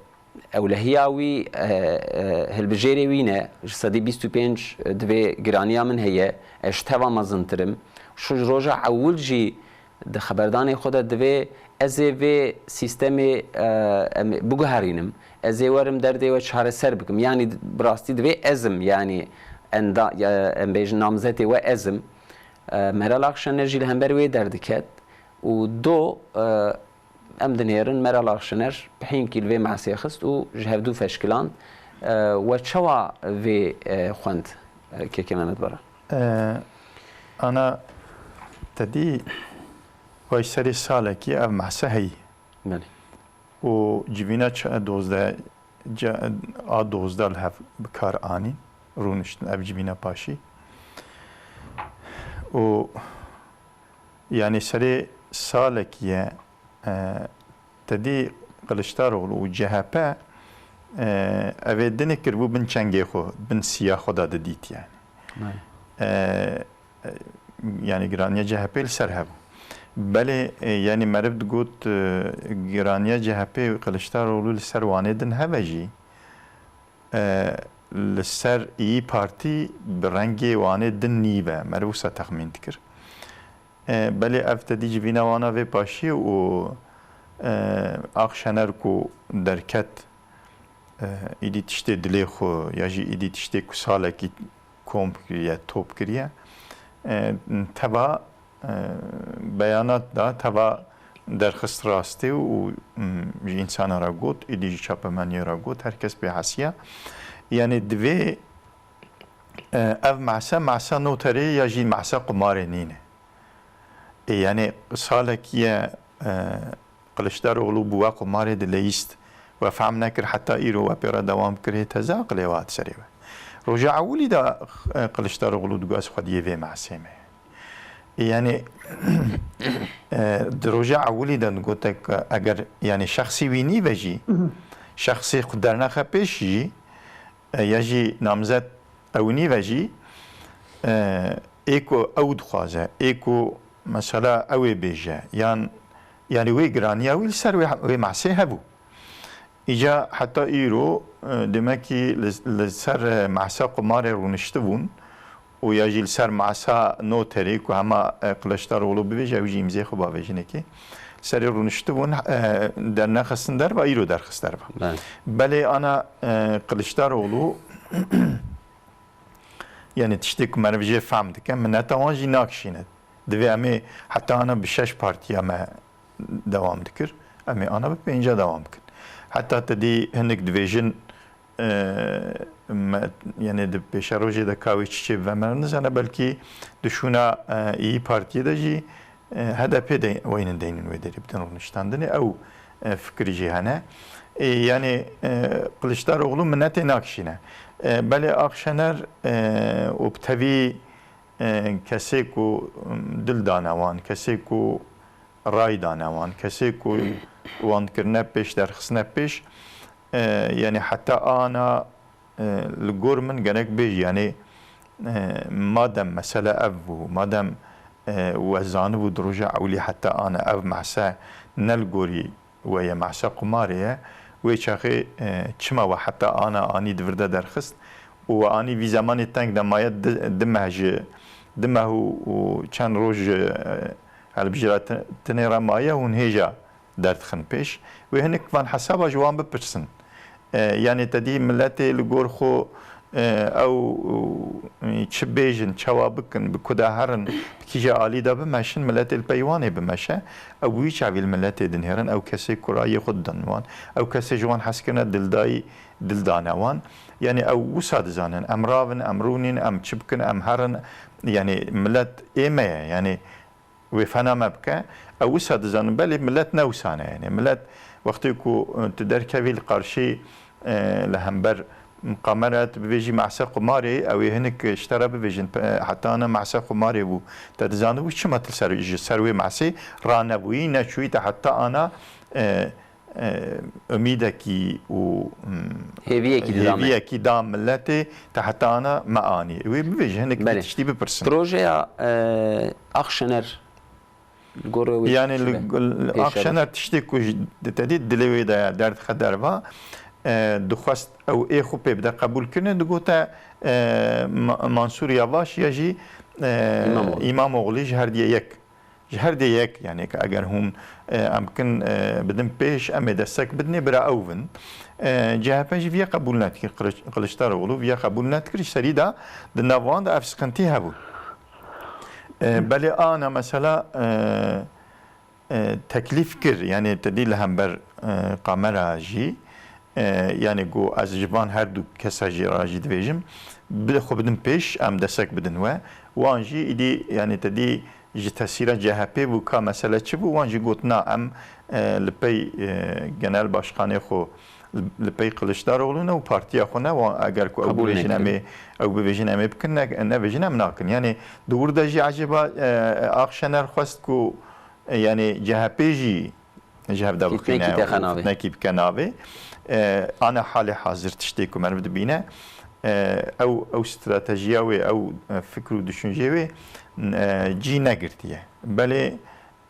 ewlehiya wî, e, e, hilbijêrê wî ne, ji sedî bîst û pênc divê giraniya min heye, ez ji teva mezintir im. Şu ji roja ewil jî di xeberdanê xwe de divê ez ê vê sîstemê, e, em, biguherînim. Ez ê werim derdê we çareser bikim. Yanî bi rastî divê ez im, yanî enda-, e, em bêjin namzetê we ez im. E, Meral Akşener jî li hember wê derdiket û do, e, em dinêrin Meral Akşener bi hînkî li vê mehsê xist û ji hevdû feşkiland. E, we çawa vê, e, xwend, e, Keke Mehmet Baran? E, ana te dî, wey serê salekî ev mehse heyî. Belê. Û civîna çi-, dozdeh, ce-, a dozdeh li hev bi kar anîn, rûniştin ev civîna paşî. Û, yanî serê salekî ye, e, te dî Kiliçdaroglu û C H P, e, ev ê dinê kiribû bin çengê xwe, bin siya xwe de didît yani. Belê. E, e, yanî giraniya C H P li ser hebû. Belê, e, yanî meriv digot, e, giraniya C H P û Kiliçdaroglu li ser wanê din hebe jî, e, li ser İYİ Partî bi rengê wanê din nî be. Meriv wisa texmîn dikir. E, belê ev te dî civîna wana vê paşî û, e, Akşener ku derket, e, îdî tiştê dilê xwe ya jî îdî tiştê ku salekî komp kiriye, top kiriye, e, teva, e, beyanat da, teva derxist rastê û, m, ji însana re got, îdî ji çapemeniyê re got, her kes pê hesiya. Yanî divê, e, ev mehse, mehse noterê ya jî mehse qumarê nîne. Ê, yanî salekî ye, e, Kiliçdaroglu bi we qumarê dileyîst, we fehm nekir, heta îro we pê re dewam kir, hê teze aqilê we hat serê we. Roja ewilî de, e, Kiliçdaroglu digot, ez xwediyê vê mehsê me. Ê, yanî, e, di roja ewilî de digote ku eger, yanî şexsî wî nîve jî, şexsê xwe dernexe pêş jî, e, ya jî namzet ew nîve jî, e, ê ku ew dixwaze, ê ku mesela ew ê bêje, yan, yanî wê giraniya wî li ser wê, wê mehsê hebû. Îca heta îro, e, demekî li, li ser, e, mehsa qumarê rûniştibûn û ya jî li ser mehsa noterê ku hema, e, Kiliçdaroglu bivêje, ew jî îmzê xwe bavê jinekê. Serê rûniştibûn, e, dernexistin derva, îro derxist derva. Belê. Belê ana, e, Kiliçdaroglu, yanî tiştê ku meriv jê fehm dike, mineta wan jî nakişîne. Divê em ê heta ana bi şeş partiya me dewam dikir, em ê ana bi pênca dewam bikin. Heta te dî hinek dibêjin, e, me, yanî di pêşerojê de ka wê çi çê bibe me nizane, belkî di şûna, e, İYİ Partiyê de jî, e, H D P de weynin deynin wê derê bidin rûniştandinê. Ew, e, fikirî jî hene. E, yani, e, Kılıçdaroğlu minetê nakişîne. E, belê Akşener, e, û bi tevî, e, kesê ku, m, dil dane wan, kesê ku ray dane wan, kesê ku wan kirine pêş, derxistine pêş, e, yani heta ana, e, li gor min gerek bêjî, yani, e, madem mesele ev bû, madem, e, we zanibû di roja ewilî heta ana ev mehse ne li gorî we ye, mehse qumarê ye, wê çaxê, e, çima we heta ana anî di vir de derxist û we anî vî zemanê teng de maye di, di meh ji, di meh û, û çend roj ji, e, hilbijartinê re maye hûn hêja derdixin pêş. Wê hinek van hesaba ji wan bipirsin. E, yani te dî miletê li gor xwe, e, ew, e, çi bêjin, çawa bikin, bi ku de herin, bi kîja alî de bimeşin, miletê li pey wan ê bimeşe. Ew bi wî çavî li miletê dinêrin, ew kesê ku rayê xwe didin wan, ew kesê ji wan hez kirine dildayî, dil dane wan. Yani ew wisa dizanin, em ravin, em rûnîn, em çi bikin, em herin. Yani milet ê me ye, yani wê fena me bike, ew wisa dizanin, belê milet ne wisa ne. Yani milet wextê ku, e, tu derkevî li qarşî, e, li hember kamera tu bibêjî mehse qumarê, ew ê hinek ji te re bibêjin, pe-, heta ana mehse qumarê bû. Te dizanibû çima tu ser, ji ser wê mehsê ranebûyî, neçûyî te heta ana, e, e, umîdekî û, mm, Hêviyekî dida me. Hêviyekî da miletê, te heta ana me anî. Wê bibêje, hinek Belê. Tiştî bipirsin. Projeya, e, Akşener li gor wê Yani çi li, be? Li Pêşerû. Akşener tiştê ku ji, te dî dilê wê de ye, derdixe derva, e, dixwest ew ê xwe pê bide qebûlkirinê, digote, e, Ma-, Mansûr Yavaş ya jî, e, Îmamoğlu. Îmamoğlu ji her diye yek. Ji her dê yek, yani, ke eger hûn, e, em kin, e, bidin pêş, em ê destek bidinê, bira ew bin. E, C H P jî viya qebûl nedikir, Kılıç-, Kılıçdaroğlu viya qebûl nedikir, ji serî de di nav wan de ev sıkıntı hebû. E, belê ana mesela, e, e, teklîf kir, yani te dî li hember, e, kamera jî, e, yani ku ez ji van her du kesa jî re jî dibêjim, bi xwe bidin pêş, em destek bidin we. Wan jî îdî, yani te dî ji tesîra C H P bû, ka mesele çi bû, wan jî got, na, em, e, li pey, e, genel başkanê xwe, li, li pey Kılıçdaroğlu ne û partiya xwe ne, wan eger ku ew Qebûl bibêjin em nekirin. Ê, ew bibêjin em ê bikin, ne, nebêjin em nakin. Yani di wir de jî ecêba, e, Akşener xwest ku, e, yani C H P jî ji hev de Fitnekî bixîne texe û navê. Fitnekî bike navê. E, ana halê hazir tiştê ku meriv dibîne, e, ew, ew stratejiya wê, ew, e, fikr û düşüncê wê, e, cî negirtiye. Belê,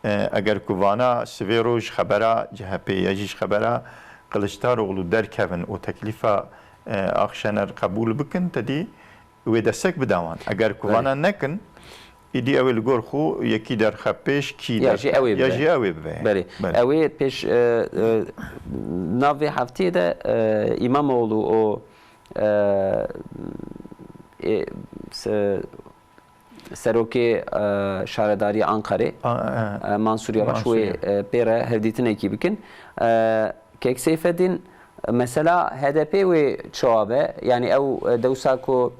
e, eger ku vana sivê roj xebera C H P ya jî ji xebera Kılıçdaroğlu derkevin û teklîfa, e, Akşener qebûl bikin, te dî wê destek bide wan. Eger ku Belê. Vana nekin, îdî ew ê li gor xwe yekî derxe pêş, kî Ya derxe, jî ew ê ya bibe. Jî ew ê bibe. Belê. Belê. Ew ê pêş, e, e, nav vê hefteyê de, e, Îmamoğlu û, e, ê, se-, serokê, e, şaredarî Ankarê, A, e, e, Mansur Yavaş Mansur wê, Yavaş. E, pê re hevdîtinekî bikin. E, Kek Seyfeddin, mesela H D P wê çawa be? Yani ew, e, dewsa ku,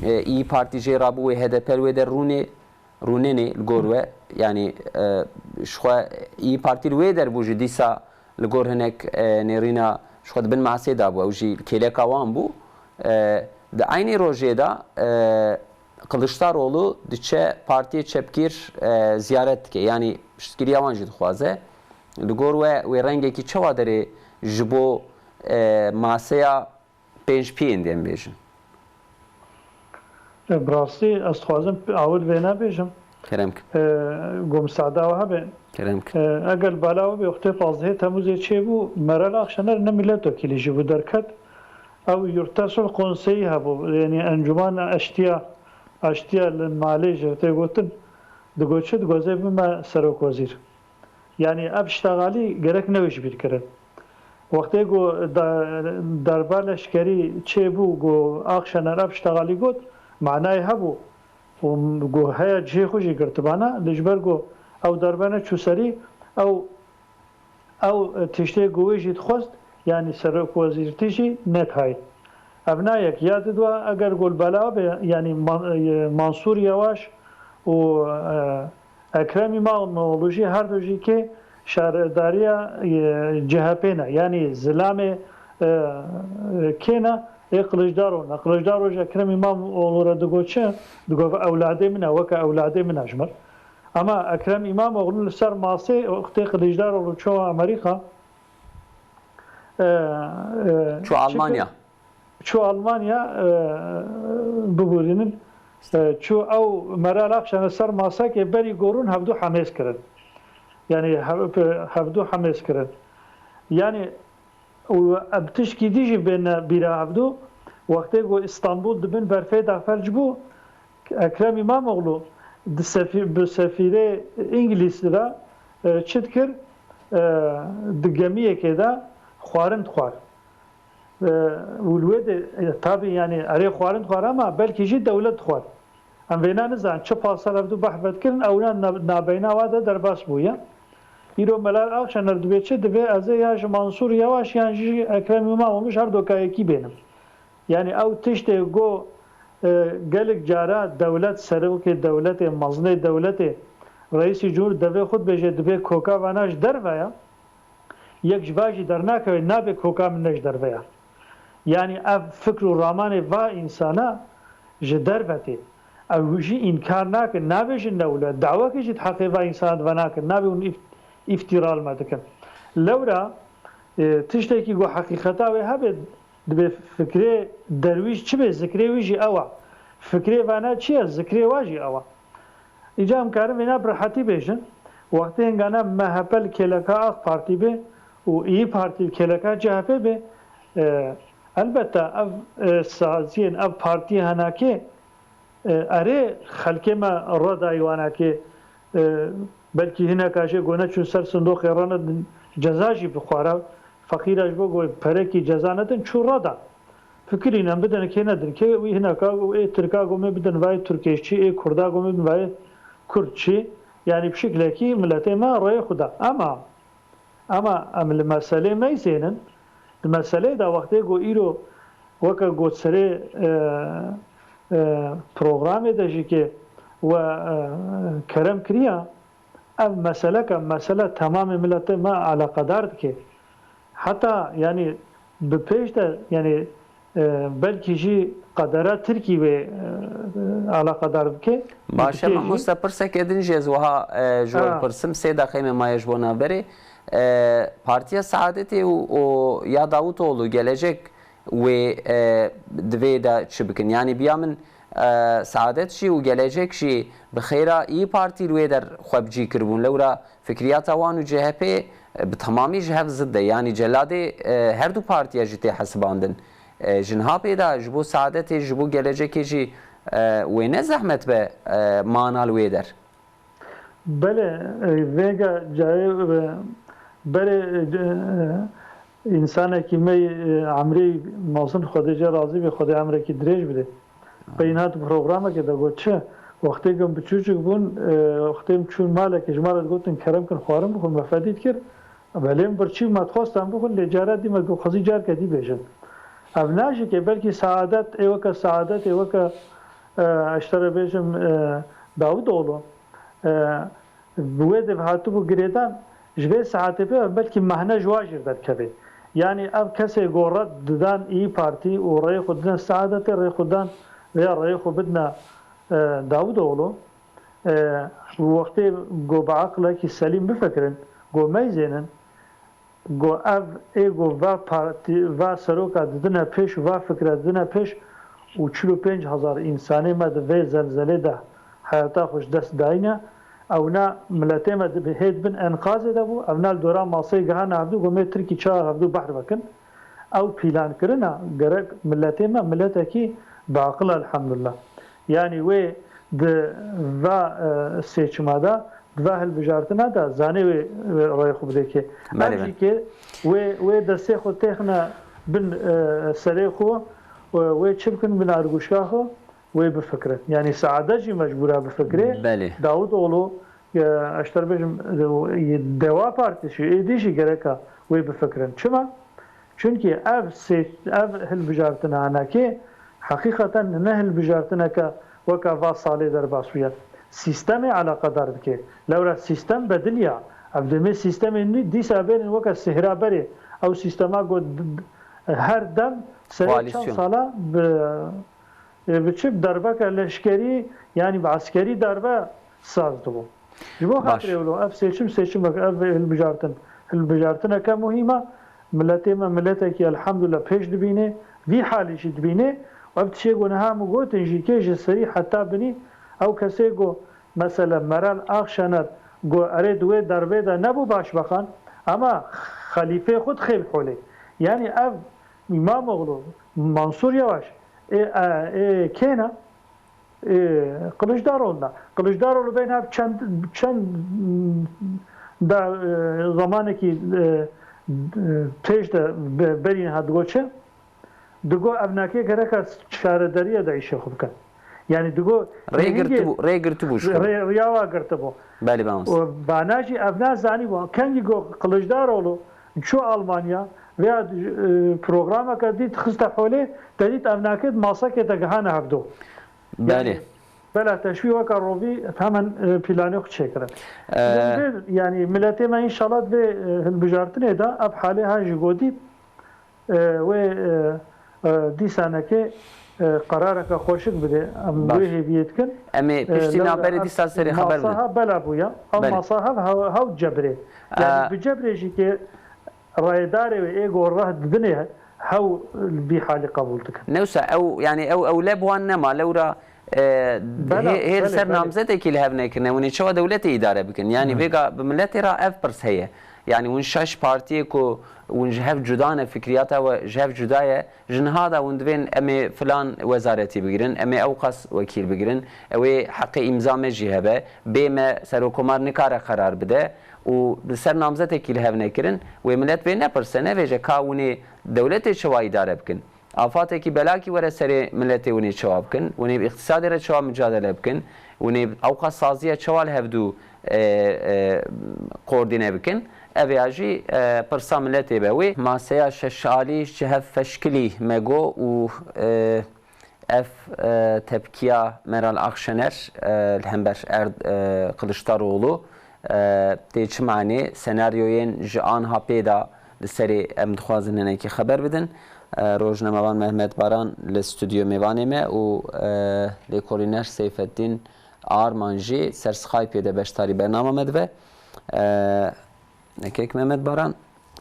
e, İYİ Parti jê rabû wê H D P li wê der rûnê, rûnenê li gor we. Yani, e, ji xwe İYİ Parti li wê der bû jî dîsa li gor hinek, e, nêrîna ji xwe di bin masê de bû. Ew jî kêleka wan bû. E, di eynî rojê de, e, Kılıçdaroğlu diçe partiyê çepgîr, e, ziyaret dike. Yani piştgiriya wan jî dixwaze. Li gor we wê rengekî çawa derê ji bo, e, maseya pênc piyên dê em bêjin? E, bi rastî ez dixwazim awil vê nebêjim. Kerem kin. E, ku misada we hebe. Kerem kin. E, eger belav be, wextê pazdehê Temmuzê çêbû, Meral Akşener ne milletvekilî jî bû derket. Ew yurtta sulh konseyî hebû, yani encûmana eştiya, eştiya li malê jî tê gotin, digot çi, digot ez ê bime serokwezîr. Yani ev ştaxalî gerek newê ji bîr kirin. Wextê ku da-, darba leşkerî çêbû, ku Akşener ev ştaxalî got, manayê hebû. Û ku heya cihê xwe jî girtibana, lê ji ber ku ew darbe neçû serî, ew, ew tiştê ku wê jî dixwest, yanî serokwezîrtî jî nedihayît. Ev na yek, ya didwa eger ku li bela be, yanî Man-, e, Mansûr Yewaş û, e, Ekrem İmamoğlu jî her du jî kê Şaredariya, e, C H P ne, yanî zilamê, e, kê ne? Ê Kiliçdaroglu ne. Kiliçdaroglu ji Ekrem İmamoğlu re digot çi? Digot, "Ewladê min e, weke ewladê min e ji min." Ama Ekrem İmamoğlu li ser masê, wextê Kiliçdaroglu çû Amerîka, e, e, Çû Almanya. Çû Almanya, e, bibûrînin, e, çû ew Meral Akşener ser masekê berî gorûn hevdu hemêz kirin. Yanî hev-, hevdu hemêz kirin. Yanî û em tişkî dî jî bêne bîra hevdu, wextê ku Îstanbul di bin berfê de felc bû, Ekrem İmamoğlu di sefî-, bi sefîrê Îngilîz re, e, çi dikir? E, di gemiyekê de xwarin dixwar. E, û li wê de, e, tabî, yanî erê xwarin dixwar ama belkî jî dewlet dixwar. Em vêna nizanin, çi pasal hevdu behs vedikirin, ewna na-, nabeyna wa de derbas bûye. Îro Meral Akşener dibê çi? Dibê ez ê ya ji Mansûr Yewaş yan jî Ekrem İmamoğlu ji her doka yekî bênim. Yanî ew tiştê ku, e, gelek cara dewlet, serokê dewletê, mezinê dewletê, reîsî cumhur devê xwe dibêje, dibê koka vana ji derve ya. Yek ji va jî dernakeve, nabê koka min ne ji derve ya. Yanî ev fikr û ramanê va însana ji derve tê. Ew jî înkar nakin, nabêjin ne wilo. Dawekê jî di heqê va însana di ve nakin, nabê hûn îf-, îftîra li me dikin. Lewra, e, tiştekî ku heqîqeta wê hebe, dibê fikrê derwîş çi bê, zikrê wî jî ew e. Fikrê vana çi ye? Zikrê wa jî ew e. Îca em karin vêna bi rehetî bêjin, wextê hingana M H P li kêleka AK Partî bê û İYİ Partî li kêleka C H P bê, e, elbette ev, e, saziyên, ev partiyê henakê, e, erê xelkê me re dayî wanakê, e, belkî hineka jê ku neçûn ser sindoqê re nedin ceza jî bixwara, feqîra ji bo ku perekî ceza nedin çû re da. Fikirîn em bidin kê nedin kê, wî hineka û ê Tirka gomê bidin vayê Tirkêşçî, ê Kurda gomê bidin vayê Kurdçî. Yanî bi şiklekî miletê me rêyê xwe da. Ema, ema em li meselê meyzênin. Di meseleyê de wextê ku îro weke gotsirê, e, e, programê de jî ke we, e, kerem kiriya, ev meseleke, mesele temamê miletê me eleqedar dike. Heta, yanî, bi pêş de, yanî, e, belkî jî qedera Tirkî wê, e, eleqedar bike. Baş e, Tirkiye jî. Mamoste, pirseke din jî ez wiha, e, ji we Ha. bipirsim, sê deqeyê me maye ji bo navberê. E, Partiya Saadetê û, û ya Davutoğlu, Gelecek wê, e, di vê de çi bikin? Yanî biya min, e, Saadet jî û Gelecek jî bi xêra İYİ Partî li wê der xwe bi cî kiribûn. Lewra fikriyata wan û C H P, e, bi temamî ji hev zid e. Yanî celadê, e, her du partiya jî tê hesibandin. E, ji niha pê de ji bo Saadetê, ji bo Gelecekê jî, e, wê ne zehmet be, e, mana li wê der? Belê, e, vêga cayê, e, berê, e, e, însanekî me, e, emrê mezin, Xwedê jê razî be, Xwedê emrekî dirêj bide. Peyna di programekê de got çi? Wextê ku em biçûçik bûn, e, wextê em çûn malekê, ji me re digotin, "Kerem kin, xwarin bixwin." Me fedî dikir. Belê em birçî me dixwest em bixwin, lê cara dî me got, "Xwezî carke dî bêjin." Ev najike, belkî Saadet, ê weke Saadet, ê weke, e, ez ji te re bêjim, e, Davutoğlu, e, bi wê de hatibû girêdan, ji vê saetê pê ve belkî mehne ji wa jî re derkeve. Yanî ev kesê ku red didan İYİ Partî û rêyê xwe didin Saadetê, rêyê xwe dan, vêya rêyê xwe bidine, e, Davutoğlu, e, wextê ku bi aqilekî selîm bifikirin, ku meyzênin, Got, ev ê got va partî, va seroka didine pêş û va fikre didine pêş û çil û pênc hezar însanê me di vê zelzelê de heyata xwe ji dest dayîne. Ewna miletê me di hê di bin enqazê de bû. Ewna li dora maseyê gihane hevdû, got, "Mê Tirkî çawa hevdû behr vekin." Ew pîlankirina gerek miletê me miletekî bi aqil e, elhamdulillah. Yanî wê di va, e, seçima de, di va hilbijartina de zanê wê, wê rayê xwe bidê kê. Belê, Em belê. jî kê wê, wê destê xwe têxine bin, e, serê xwe, e, wê çi bikin bin argûşka xwe, wê bifikirin. Yanî Saade jî mecbûra bifikirê. Belê. Davutoğlu, e, ez ji te re bêjim, e, Deva Partî jî, êdî jî gereka wê bifikirin. Çima? Çunkî ev sê-, ev hilbijartina hinekê heqîqeten ne hilbijartineke weke va salê derbas bûye. Sîstemê eleqedar dike. Lewra sîstem bediliya. Ev demê sîstemên nî dîsa bênin weke sihra berê. Ew sîstema got d-, d-, her dem serê çend Koalîsyon. sala bi, e, bi çi, bi darbeke leşkerî, yanî bi eskerî darbe saz dibû. Ji bo Baş. xatirê wilo ev seçim, seçimek, ev hilbijartin, hilbijartineke muhîm e. Miletê me miletekî elhamdulillah pêş dibîne, vî halî jî dibîne. Ev tiştê ku niha min gotin jî kê ji serî heta binî, ew kesê ku mesela Meral Akşener ku erê di wê derbê de nebû başbakan, ama xelîfê xwe dixê holê. Yanî ev Îmamoğlu, Mansur Yavaş, ê, ê, ê kê ne? Ê, Kılıçdaroğlu'na. Kılıçdaroğlu bên hev çend, çend da, e, zamanekî, e, pêş de be-, berî niha digo çi? Digo ev nake gereka çarederiye de îşê xwe bikin. Yani digo Rê hingê girtibû, rê girtibû ji xwe. rê, riya wa girtibû. Belê, ben O bana jî ev nazanî bû. Kengî go Kılıçdaroğlu çû Almanya veya, e, programeke dît xiste holê, te dît ev nake di masakê de gihane hevdo. Belê. Yani, bela teşbîh weka rovî hemen, e, planê xwe çêkirin. Ee, Divê, yani, miletê me înşallah divê, e, hilbijartinê de ev halê ha jî godî, e, wê, e, e, dîsanekê, e, qerareke xweşik bide. Em Baş. wê hêviyê dikin. Em ê E, piştî lewra navberê ev dîsa serê xeber bidin. masa ha bela bûya. Ev Belê. masa hev, hev, hew cebrê. Yani, Ee, bi cebrê jî ke Raydarê wê ê ku reh didinê hew li vî halî qebûl dikin. Newsa ew, yani ew ewle bi wan nema, lewra, e, Bela, hê-, hê li belê, ser belê. namzetekî li hev nekirine, hûn ê çawa dewletê îdare bikin? Yani Hı. vêga bi miletê re ev pirs heye. Yani hûn şeş partiyê ku hûn ji hev cuda ne, fikriyata we ji hev cuda ye, ji niha de hûn divên em ê filan wezaretî bigirin, em ê ew qas wekîl bigirin, ew ê heqê îmza me jî hebe, bê me serokomar nikare qerar bide. û li ser namzetekî li hev nekirin, wê milet vê nepirse, nevêje ka hûn ê dewletê çawa îdare bikin? Afatekî belakî were serê miletê, hûn ê çawa bikin? Hûn ê bi îqtîsadê re çawa micadele bikin? Hûn ê ewqas saziya çawa li hevdû, e, e, koordîne bikin? Ev ya jî, e, pirsa miletê be wê. Maseya şeş alî ji hev feşkilî me got û, e, Ev, e, tepkiya Meral Akşener, e, li hember Erd-, e, Kılıçdaroğlu, e, tê çi manê? Senaryoyên ji anha pê de li serê em dixwazin hinekî xeber bidin. E, rojnamevan Mehmet Baran li stûdyo mêvanê me û, e, lêkolîner Seyfeddîn Arman jî ser Skypeê de beşdarî bernama me dibe. E, Nekek Mehmet Baran,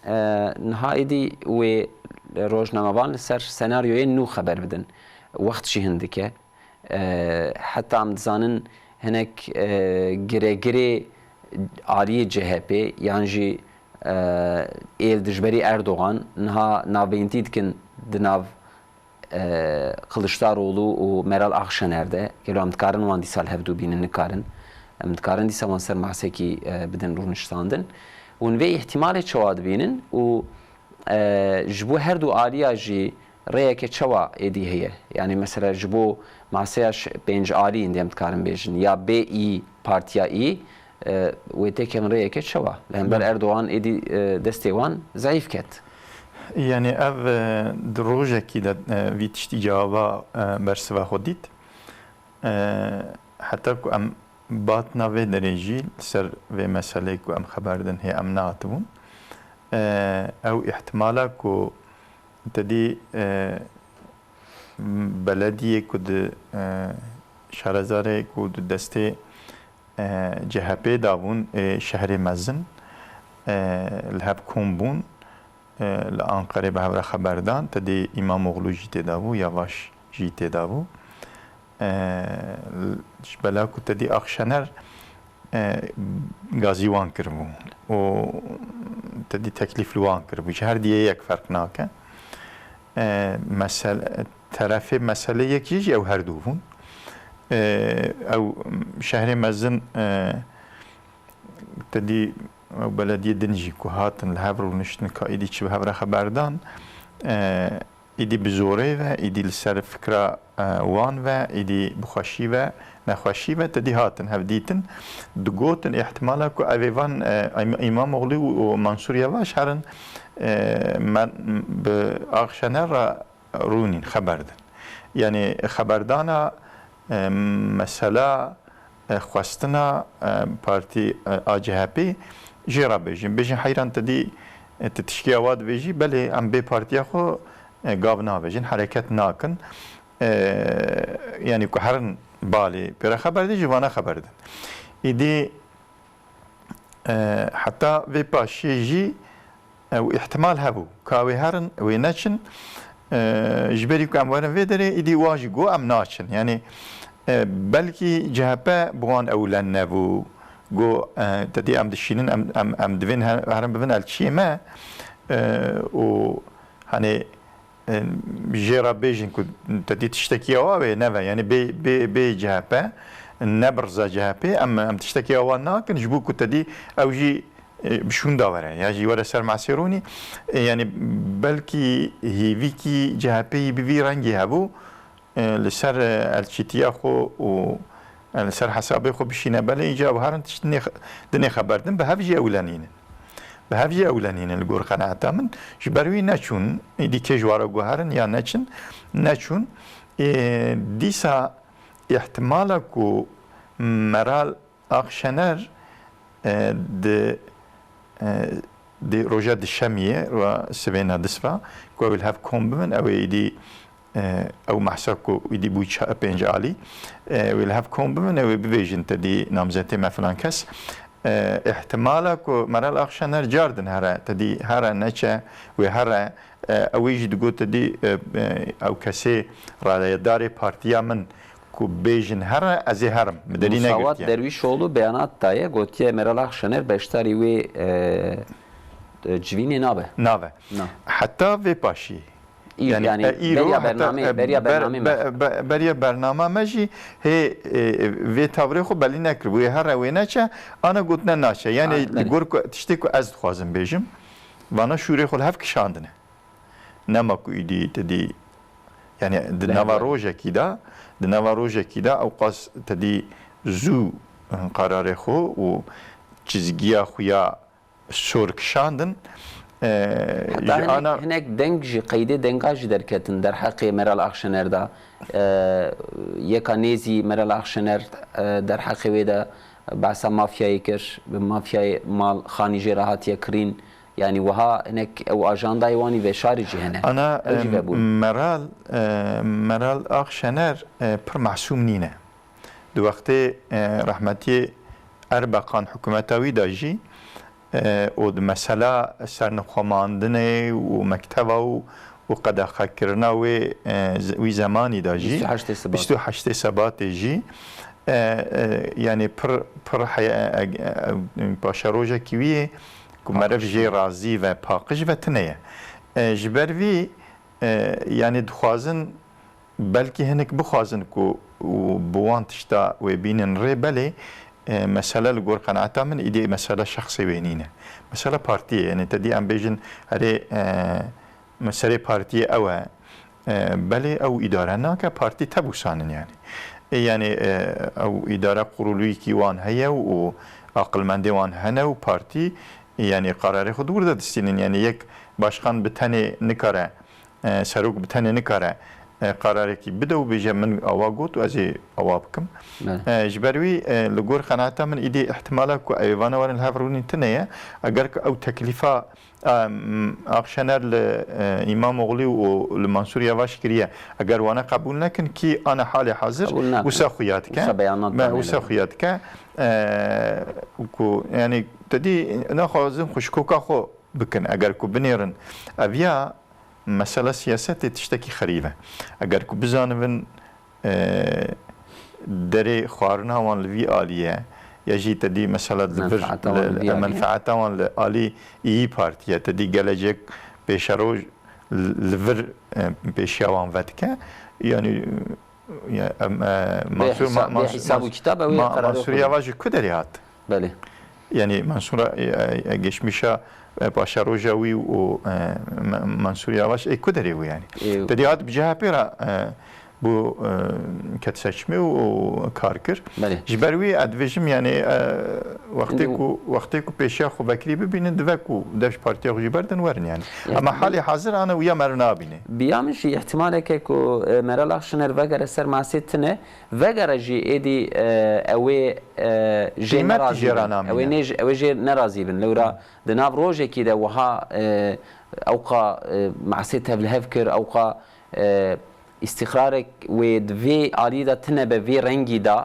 e, niha êdî wê rojnamevan li ser senaryoyên nû xeber bidin. Wext jî hindik e. E, heta em dizanin hinek, e, giregirê aliyê C H P yan jî, e, êl dijberî Erdogan niha navbeyntî dikin di nav e, Kılıçdaroğlu û Meral Akşener de, gelo em dikarin wan dîsa li hevdû bînin, nikarin. Em dikarin dîsa wan ser masekî, e, bidin rûniştandin. Hûn vê îhtimalê çawa dibînin û, e, ji bo her du aliya jî rêyeke çawa êdî heye? Yani mesela ji bo maseya ş-, pênc alî, êndî em dikarin bêjin, ya bê î, partiya î, e, wê têkevin rêyeke çawa? Li hember Belê. Erdogan êdî, e, destê wan zeîf ket. Yani ev, e, di rojekî de, e, vî tiştî cewaba, e, bersiva xwe dît. E, heta ku em batina vê derê jî li ser vê meseleyê ku em xeber din hê em nehatibûn. E, ew îhtimala ku te dî, e, belediyê ku di, e, şarezarê ku di destê e, C H P dabûn, ê şehrê mezin, e, li hev kom bûn, e, li Anqerê bi hev re xeber dan, te dê Îmamoğlu jî tê dabû, Yavaş jî tê dabû. E, ji bela ku te dî Akşener, e, gazî wan kiribû û te dî teklîf li wan kiribû. Ji her diyê yek ferq nake. E, mesel-, terefê meselê yek jî, jî ew her du bûn. E, ew şehrê mezin, e, te dî ew belediyê din jî ku hatin li hev rûniştin ka êdî çi bi hev re xeber dan, e, êdî bi zorê ve, êdî li ser fikra, e, wan ve, êdî bi xweşî ve, nexweşî ve, te dî hatin hev dîtin. Digotin, îhtimala ku ev ê van, e, Îm-, Îmamoğlu û Mansur Yavaş herin, e, me, bi Akşener re rûnîn, xeber din. Yanî xeberdana, e, mesela, e, xwestina, e, partî, e, a C H P Jê re bêjin, bêjin heyran te dî, e, tu tişkî awa dibêjî, belê em bê partiya xwe, e, gav navêjin, hereket nakin. E, yanî ku herin balê pê re xeber dê, ji vana xeber din. Îdî, e, heta vê paşiyê jî ew îhtimal hebû. Ka wê herin, wê neçin. E, ji berî ku em werin vê derê, îdî wan jî got em naçin. Yanî, e, belkî C H P bi wan ewlen nebû. Got, e, te dî em dişînin, em, em, em divên her-, herin bivin elçiyê me. E, û, hani, e, jê re bêjin ku te dî tiştekî ya wa wê neve. Yanî bê, bê, bê C H P, ne bi riza C H P, em, em tiştekî ya wa nakin, ji bo ku te dî ew jî e, bi şûnda were, ya jî were ser masê rûnî. E, yanî belkî hêvîkî C H P'yî bi vî rengî hebû, e, li ser, e, elçîtiya xwe û, e, li ser hesabê xwe bişîne belê, îca ew herin tişt dinê xe-, dinê xeber din, bi hev jî ewlenînin. Bi hev jî ewlenînin li gor qenaeta min. Ji ber wî neçûn, îdî kê ji wara guherin ya neçin, neçûn. E, dîsa îhtimala ku Meral Akşener, e, di, e, di roja dişemiyê, roja sibê nedisva, ku ew li hev kom bibin, ew ê îdî, e, ew mehsa ku îdî bû ça-, pênc alî, e, ew ê li hev kom bibin, ew ê bibêjin te dî namzetê me filan kes. E, îhtimala ku Meral Akşener car din here, te dî here neçe, wê here, e, ew ê jî digot te dî, e, e, ew kesê rayedarê partiya min, ku bêjin here, ez ê herim. Bi derî Musawat negirtiye. Derwîşoğlu beyanat daye, gotiye Meral Akşener beşdarî wê, e, e, civînê nabe. Nabe. Na. Heta vê paşî. Î-, Yanî, yanî e, îro beriya heta, bernamê, e, beriya ber-, bernamê me. Be-, be-, beriya bernama me jî hê, e, vê tavrê xwe belî nekiribû. Wê here wê neçe, ana gotine naçe. Yanî, ha, li belê. Gor ku tiştê ku ez dixwazim bêjim, vana şûrê xwe li hev kişandine. Nema ku îdî te dî, yanî di nava rojekî de, di nava rojekî de ewqas te dî zû, e, qararê xwe û çizgiya xwe ya sor kişandin, e, heta ji hinek, ana hinek deng jî qeydê denga jî derketin derheqê Meral Akşener de. E, yeka nêzî Meral Akşener, e, derheqê wê de behsa mafyayê kir, bi mafyayê mal xanî jê re hatiye kirîn. Yanî wiha hinek ew ajandayê wan î veşarî jî hene. Ana, ew jî, em, vebûn. Meral, e, Meral Akşener, e, pir masûm nîne. Di wextê, e, rehmetiyê Erbeqan hikûmeta wî de jî, e, û di mesela sernixwemandinê û mekteva û, û qedexekirina wê, e, z-, wî zemanî de jî, bîst û heştê Sibat. Bîst û heştê Sebatê jî, e, e, yanî pir, pir heye-, e, e, e, paşerojekî wî ye ku meriv jê razî ve, paqij ve tune ye. E, ji ber vî, e, yanî dixwazin, belkî hinek bixwazin ku û bi wan tişta wê bînin rê, belê, e, mesele li gor qenaeta min îdî mesele şexsê wê nîne. Mesele partiyê, yanî te dî em bêjin, erê, e, meselê partiyê ew e. E, belê ew îdare nake, partî tebûsanin yanî. E, yanî, e, ew îdare qurulûyekî wan heye û aqilmendê wan hene û partî, yanî qararê xwe di wir de distînin. Yanî yek başqan bi tenê nikare, e, serok bi tenê nikare, e, qararekî bide û bêje min awa got û ez ê awa bikim. Belê. E, ji ber wî, e, li gor qenaeta min îdî îhtimala ku ew ê vana werin li hev rûnîn tune ye. Eger ku ew teklîfa, e, m-, Akşener li, e, Îmamoglî û li Mansûr Yavaş kiriye, eger wana qebûl nekin, kî ana halê hazir wisa xuya dike. Wisa beyanat dane. Wisa xuya dike. E, ku, yanî, te dî naxwazin xwe şikoka xwe bikin. Eger ku binêrin ev ya, mesela siyasetê tiştekî xerîb e. Eger ku bizanibin, e, derê xwarina wan li vî alî ye, ya jî te dî mesela li vir, menfeeta wan li vî alî ye, menfeeta wan li alî Îyî Partî ye, te dî gelecek pêşeroj li, li vir, e, pêşiya wan vedike. Yanî, ya, em, e, Mansûr, hisa-, Ma-, bê Mansûr, hesab û Mans-, kitaba wê Ma-, qerarê Mansûr xwe Yavaş ji ku derê hat? Belê. Yanî Mansûra, e, e, geçmişa, e, paşeroja wî û, e, Me-, Mansûr Yavaş ê ku derê bû yanî? Ê, te dî hat bi C H P re, e, bo, e, ket seçmê û, û kar kir. Belê. Ji ber wî ez dibêjim, yanî, e, wextê Indi- ku, wextê ku pêşiya xwe vekirî bibînin, divê ku dev ji partiya xwe jî berdin werin, yanî. Ya, Ama halê hazir ana wiya meriv nabîne. Biya min jî îhtimaleke ku, e, Meral Akşener vegere ser masê tine, vegere jî êdî, e, ew ê, e, jê Qîmet nerazî jê re bin. namîne. Ew ê nê-, ew ê jê nerazî bin. Lewra di nav rojekî de wiha, e, ewqa, e, masê tevlihev kir, ewqa, e, îstîqrarek wê di vê alî de tine be, vê rengî de,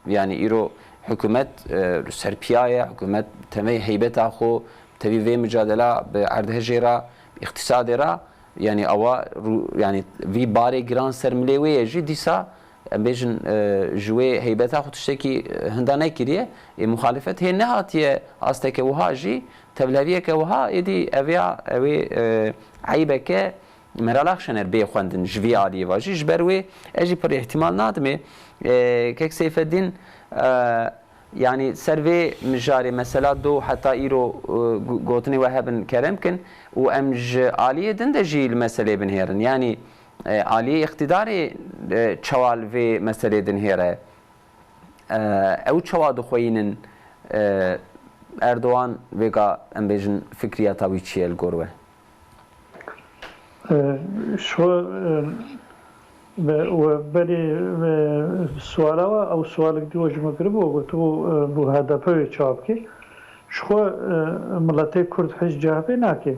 yanî îro hikûmet, e, serpiya ye, hikûmet temê heybeta xwe, tevî vê micadela bi erdhejê re, bi îqtîsadê re, yanî awa rû-, yanî vî barê giran ser milê wê ye jî dîsa, em bêjin, e, ji wê heybeta xwe tiştekî, e, hinda nekiriye. Ê muxalefet hê nehatiye asteke wiha jî, tevleviyeke wiha êdî ev ya, ew ê, e, eybeke Meral Akşener bê xwendin ji vî aliyê ve jî. Ji ber wê ez jî pir îhtimal nadimê. E, Kek Seyfeddîn, e, yanî ser vê mijarê mesela do heta îro, e, gu-, gotinê we hebin kerem kin û em ji aliyê din de jî li meselê binihêrin. Yanî, e, aliyê îqtîdarê, e, çawa li vê meselê dinihêre? E, ew çawa dixweyînin, e, Erdogan vêga em bêjin fikriyata wî çi ye li gor we? E, Ji xwe, e, ve, we berê, e, suala we, ew sualek dî we ji min kiribû, we gotibû, e, bo H D P wê çawa bike. Ji xwe, e, miletê Kurd hîç C H P nake.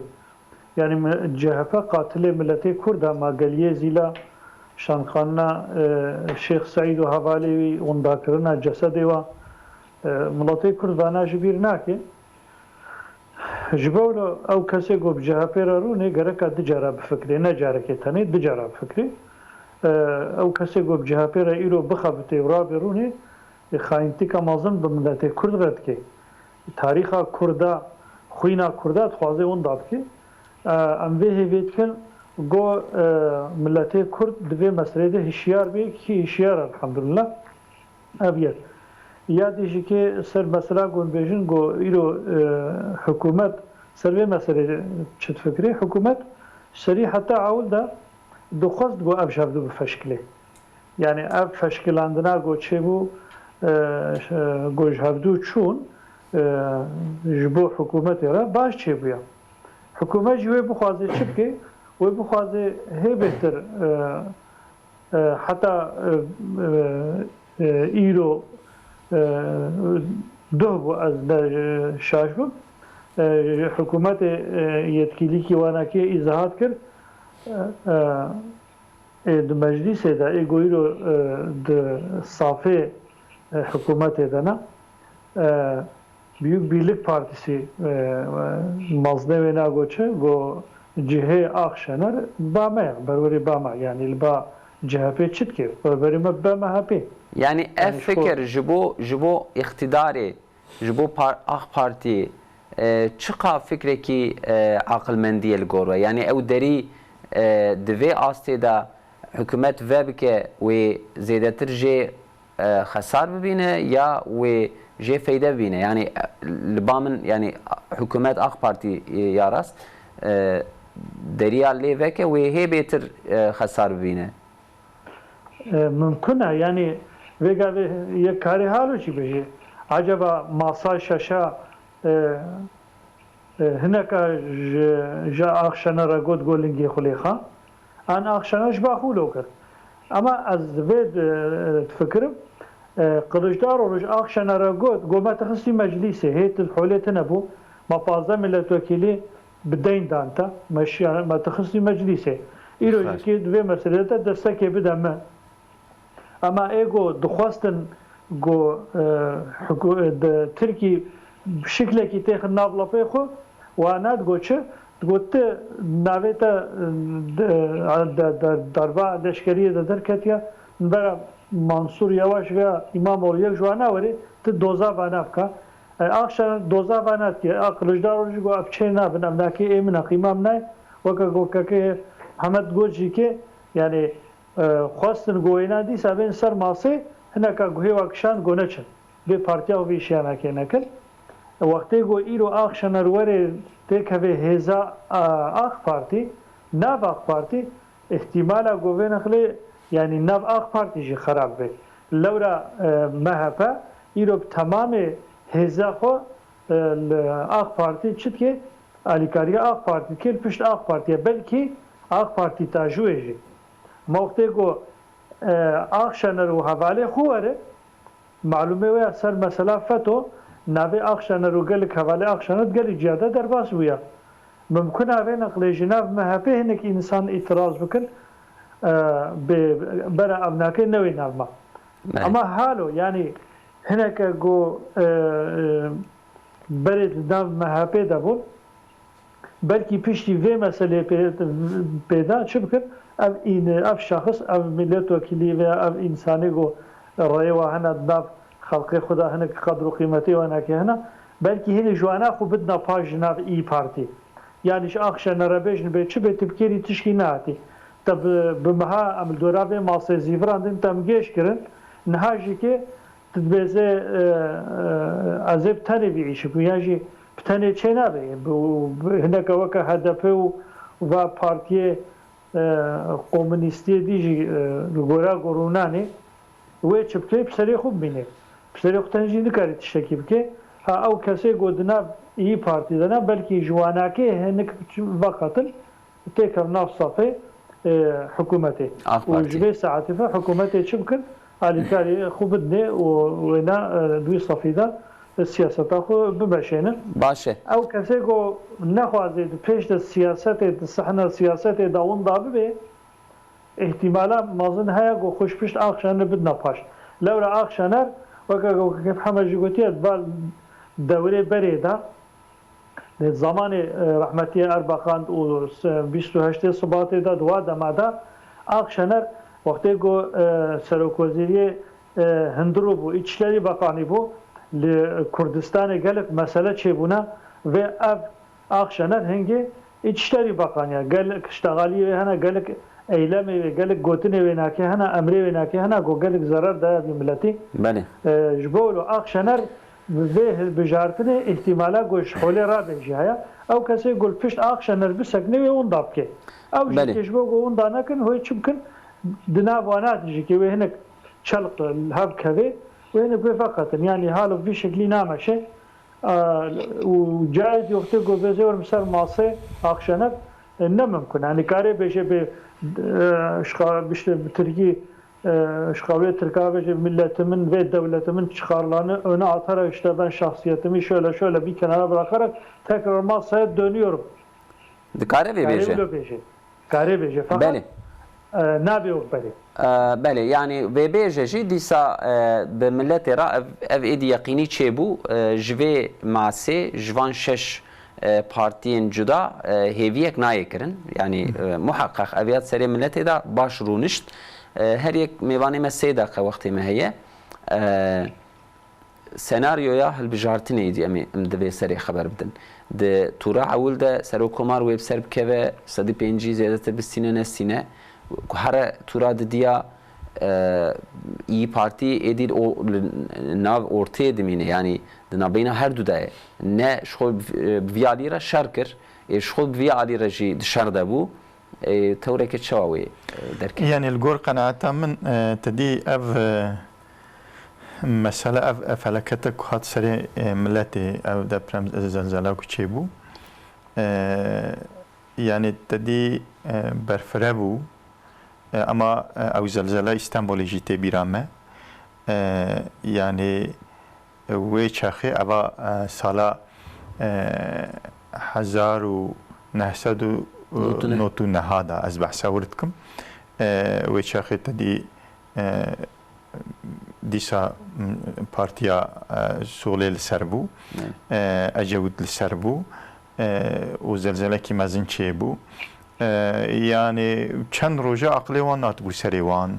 Yanî mi-, C H P qatilê miletê Kurd e, ma geliyê Zîla, şanxanina, e, Şêx Seîd û hevalê wî, windakirina cesedê wa, e, miletê Kurd vana ji bîr nake. Ji ber wilo ew kesê ku bi C H P re rûnê gereka du cara bifikirê, ne carekê tenê, du cara bifikirê. E, Ew kesê ku bi C H P re îro bixebitê û rabê rûnê, e, xayîntîka mezin bi miletê Kurd re dike. Tarîxa Kurda, xwîna Kurda dixwaze winda bike. E, Em vê hêvê dikin ku, e, miletê Kurd di vê meselê de hişyar be, kî hişyar e, elhamdulillah. Ev yek. Ya dî jî kê ser mesela ku bêjin ku îro, e, hikûmet ser vê meselê çi difikirê? Hikûmet serî heta ewil de dixwest ku ev ji hevdû bifeşkilê. Yanî ev feşkilandina ku çêbû, e, ş-, e, ku ji hevdû çûn, e, ji bo hikûmetê re baş çêbûya. Hikûmet jî wê bixwaze çi bike? Wê bixwaze hê bêhtir, e, E, heta, e, e, e, îro, e, duh bû, ez ne, e, şaş bûm. E, hikûmetê, e, yetkîlîkî wana kê îzahat kir. E, e, ê di meclîsê de, ê ku îro, e, di safê, e, hikûmetê de ne. E, Büyük Birlik Partisi, e, e, mazne wê nago çi? Go cihê Akşener ba me ya, berwerê ba me. Yanî li ba C H P çi dike? Berberê me be M H P. Yanî ev Yanî ji xwe fikir ji bo, ji bo îqtidarê, ji bo par-, AK Partî, e, çiqa fikrekî, e, aqilmendî ye li gor we? Yanî ew derî, e, di vê astê de hikûmet vebike wê zêdetir jê, e, xesar bibîne ya wê jê feyde bibîne? Yanî, e, li ba min, yanî hikûmet AK Partî, e, ya rast, e, deriya lê veke wê hê bêtir, e, xesar bibîne? E, mimkun e, yanî vêga vê yek karê halo jî bêje. Acaba masa şeşa, e, e, hineka ji, ji Akşener re got, got lingê xwe lê xa. An Akşener ji ba xwe lo kir. Ama ez vê di-, difikirim, e, Kılıçdaroğlu ji Akşener re got, got me tixistî meclîsê, hê tu holê tune bû, me pazdeh milletvekilî bi deyn dan te, me şiyan, me tixistî meclîsê. Îro jî kê di vê meselê de destekê bide me. Ema ê ku dixwestin ku, e, hiku-, e, di Tirkî şiklekî têxin nav lepê xwe, wana digot çi? Digot ti navê te, e, de, de, de, darba leşkeriyê de derketiye, min bera Mansûr Yavaş veya Îmamoğlu yek ji wana werê, ti doza vana bika. E, Akşener doza vana dike. A Kılıçdaroğlu jî got ev çê nabin, ev nakê ê min e, qîma min nayê. Weke ku kekê Hemed got jî kê, yanî, e, xwestin ku wêna dîsa bên ser masê, hineka guhê wa kişand ku neçin. Vê partiya û vê îşiya nakê nekin. Wextê ku îro Akşener werê têkeve hêza, a, AK Partî, nav AK Partî, îhtîmala ku vê nexlê Yanî nav A K Partî jî xerab bê. Lewra, e, M H P îro bi temamê hêza xwe, e, li A K Partî çi dike? Alîkariya A K Partî dike, li pişt A K Partî ye. Belkî A K Partî ta ji wê jî. Ma wextê ku, e, Akşener û hevalê xwe were, malûmê wê ya ser mesela FETO, navê Akşener û gelek hevalê Akşener di gelek ciya de derbas bûye. Mimkun e vê neqlê ji nav M H P hinek însan îtiraz bikin, e, bê bera ev nake newê nav me. Belê. Ama halo, yanî hineke ku, e, e, berê di nav M H P de bûn, belkî piştî vê meseleyê pê-, pêda çi bikin? Ev în-, ev şexs, ev milletvekilî veya ev însanê ku rêya we hene di nav xelkê xwe de hinek qedr û qîmetê we neke hene, belkî hinê ji wana xwe bidina paş ji nav Î Partî. Yanî ji Akşenerê bêjin bê çi bê, tu bi kêrî tişkî nehatî. Te bi, bi meha em li dora vê masê zîvirandin, te em gêş kirin. Niha jî kê tu dibêze, e, e, ez ê bi tenê vî îşî bikim, yan jî bi tenê çênabe. Bi, bi, hineke weke H D P û va partiyê, e, komunîstiyê dî jî, e, li gora gorûnanê wê çi bike, bi serê xwe bimîne. Bi serê xwe tenê jî nikarî tiştekî bike. Ha, ew kesê ku di nav Î Partî de ne, belkî ji wanakê hinek veqetin, têkevin nav safê, e, hikûmetê. A K Û Partî. Ji vê saetê ve hikûmetê çi bikin? Alîkarî xwe bidinê û wêna, e, di wî safî de, e, siyaseta xwe bimeşênin. Baş e. Ew kesê ku nexwaze di pêş de siyasetê, di sehna siyasetê de winda bibe, îhtîmala mezin heye ku xwe ji pişt Akşener bidina paş. Lewra Akşener, weke ku Kek Mihemed jî gotiye, di van dewrê berê de, Di zamanê, e, rehmetiyê Erbakan û se-, bîst û heştê Sibatê de, di wa dema de, Akşener wextê ku, e, serokwezîriyê, e, hundirû bû, Îçişlerî Bakanî bû, li Kurdistanê gelek mesele çêbûne, vê ev Akşener hingê Îçişlerî Bakan ya, gelek ştexaliyê wê hene, gelek eylemê wê, gelek gotinê wê nake hene, emrê wê nake hene, ku gelek zerar daye vî miletî. Belê. E, ji bo wilo Akşener vê hilbijartinê îhtîmala ku ji holê rabê jî heye. Ew kesê ku li pişt Akşener bisekine wê winda bike. Ew jî Belê. Kê ji bo ku winda nekin, wê çi bikin? Di nav wana de jî kê wê hinek çelq li hev kevê, wê hinek wê veqetin. Yanî halo vî şeklî nameşe. Û cayê dî wextê ku bêze werim ser masê Akşener, e, ne mimkun. Yanî karê bêje bê, e, şixa-, bişte bi tirkî, e, şixawê tirka bêje, milletê min vê dewletê min çixarlane öne atarak, işte ben şahsiyetimi şöyle şöyle bir kenara bırakarak tekrar masaya dönüyorum. Dikare vê Karê bêje? Wilo bêje. Karê bêje. Fakat, Belê. E, nabê wek berê. E, belê, yanî vê bêje jî dîsa, e, bi miletê re ev, ev êdî yeqînî çêbû, e, ji vê masê, ji van şeş, e, partiyên cuda, e, hêviyek nayê kirin. Yanî, e, muheqeq ev ya serê miletê de baş rûnişt. E, her yek mêvanê me sê deqe wextê me heye. E, Senaryoya hilbijartinê êdî em ê, em di vê serê xeber bidin. Di tûra ewil de Serokkomar wê bi ser bikeve, sedî pêncî zêdetir bistîne nestîne. Ku here tûra didiya, e, Îyî Partî êdî o li nav ortê dimîne, yanî di navbeyna her du de ye. Ne ji xwe bi, bi vî alî re şer kir, ê ji xwe bi vî alî re jî di şer de bû. E, tewreke çawa wê, e, derket? Yanî li gor qenaeta min, e, te dî ev, e, mesele, ev, ev felakete ku hat serê, e, miletê, ev deprem, e, zelzela ku çêbû, e, yanî te dî, e, berfireh bû, e, ama, e, ew zelzela Îstanbulê jî tê bîra me. E, yanî wê çaxê eva, e, sala, e, hezar û neh sed û nod û neh. Nod û neh da ez behsa wir dikim. E, wê çaxê te dî, e, dîsa, m, partiya, e, Solê li ser bû. Evet. E, Ecewît li ser bû. E, û zelzelekî mezin çêbû. E, yanî çend roja aqilê wan natibû serê wan,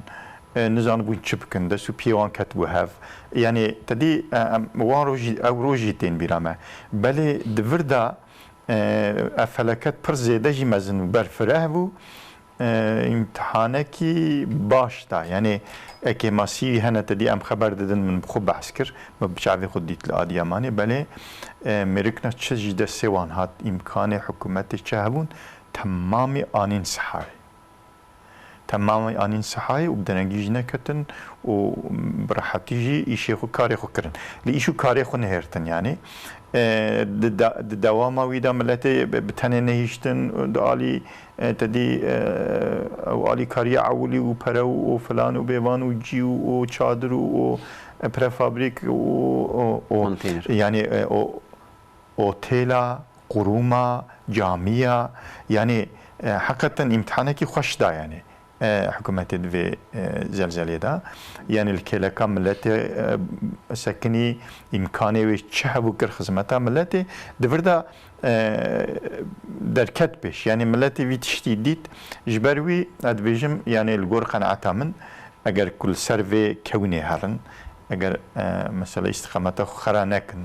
e, nizanibûn çi bikin, dest û piyê wan ketibû hev. Yanî te dî, e, em, wan rojî, ew rojî tên bîra me. Belê di vir de, e, ev feleket pir zêde jî mezin bû, berfireh bû. E, îmtihanekî baş da. Yanî eke masî hene te dî em xeber didin, min bi xwe behs kir, min bi çavê xwe dît li Adiyamanê. Belê, e, mêrikna çi ji destê wan hat, îmkanê hikûmetê çi hebûn, temamî anîn siharê. Em mamê anîn sihayê û bi derengî jî neketin û bi rehetî jî îşê xwe, karê xwe kirin. Lê îş û karê xwe nihêrtin, yanî, e, di da-, di dewama wî de miletê bi, bi tenê nehiştin, di alî, e, te dî, e, ew alîkariya ewilî û pere û, û filan û bêvan û cî û, û çadir û, û prefabrik û, û, û, Konteyner. Yanî, e, o, otêla, qurûma, camiya, yanî, e, heqeten îmtihanekî xweş da, yanî, e, hikûmetê di vê, e, zelzelê de. Yanî li kêleka miletê, e, sekinî, îmkanê wê çi hebû kir xizmeta miletê. Di vir de, e, derket pêş. Yanî miletê vî tiştî dît. Ji ber wî ez dibêjim, yanî li gor qenaeta min, eger ku li ser vê kewinê herin, eger, e, mesela îstiqameta xwe xera nekin,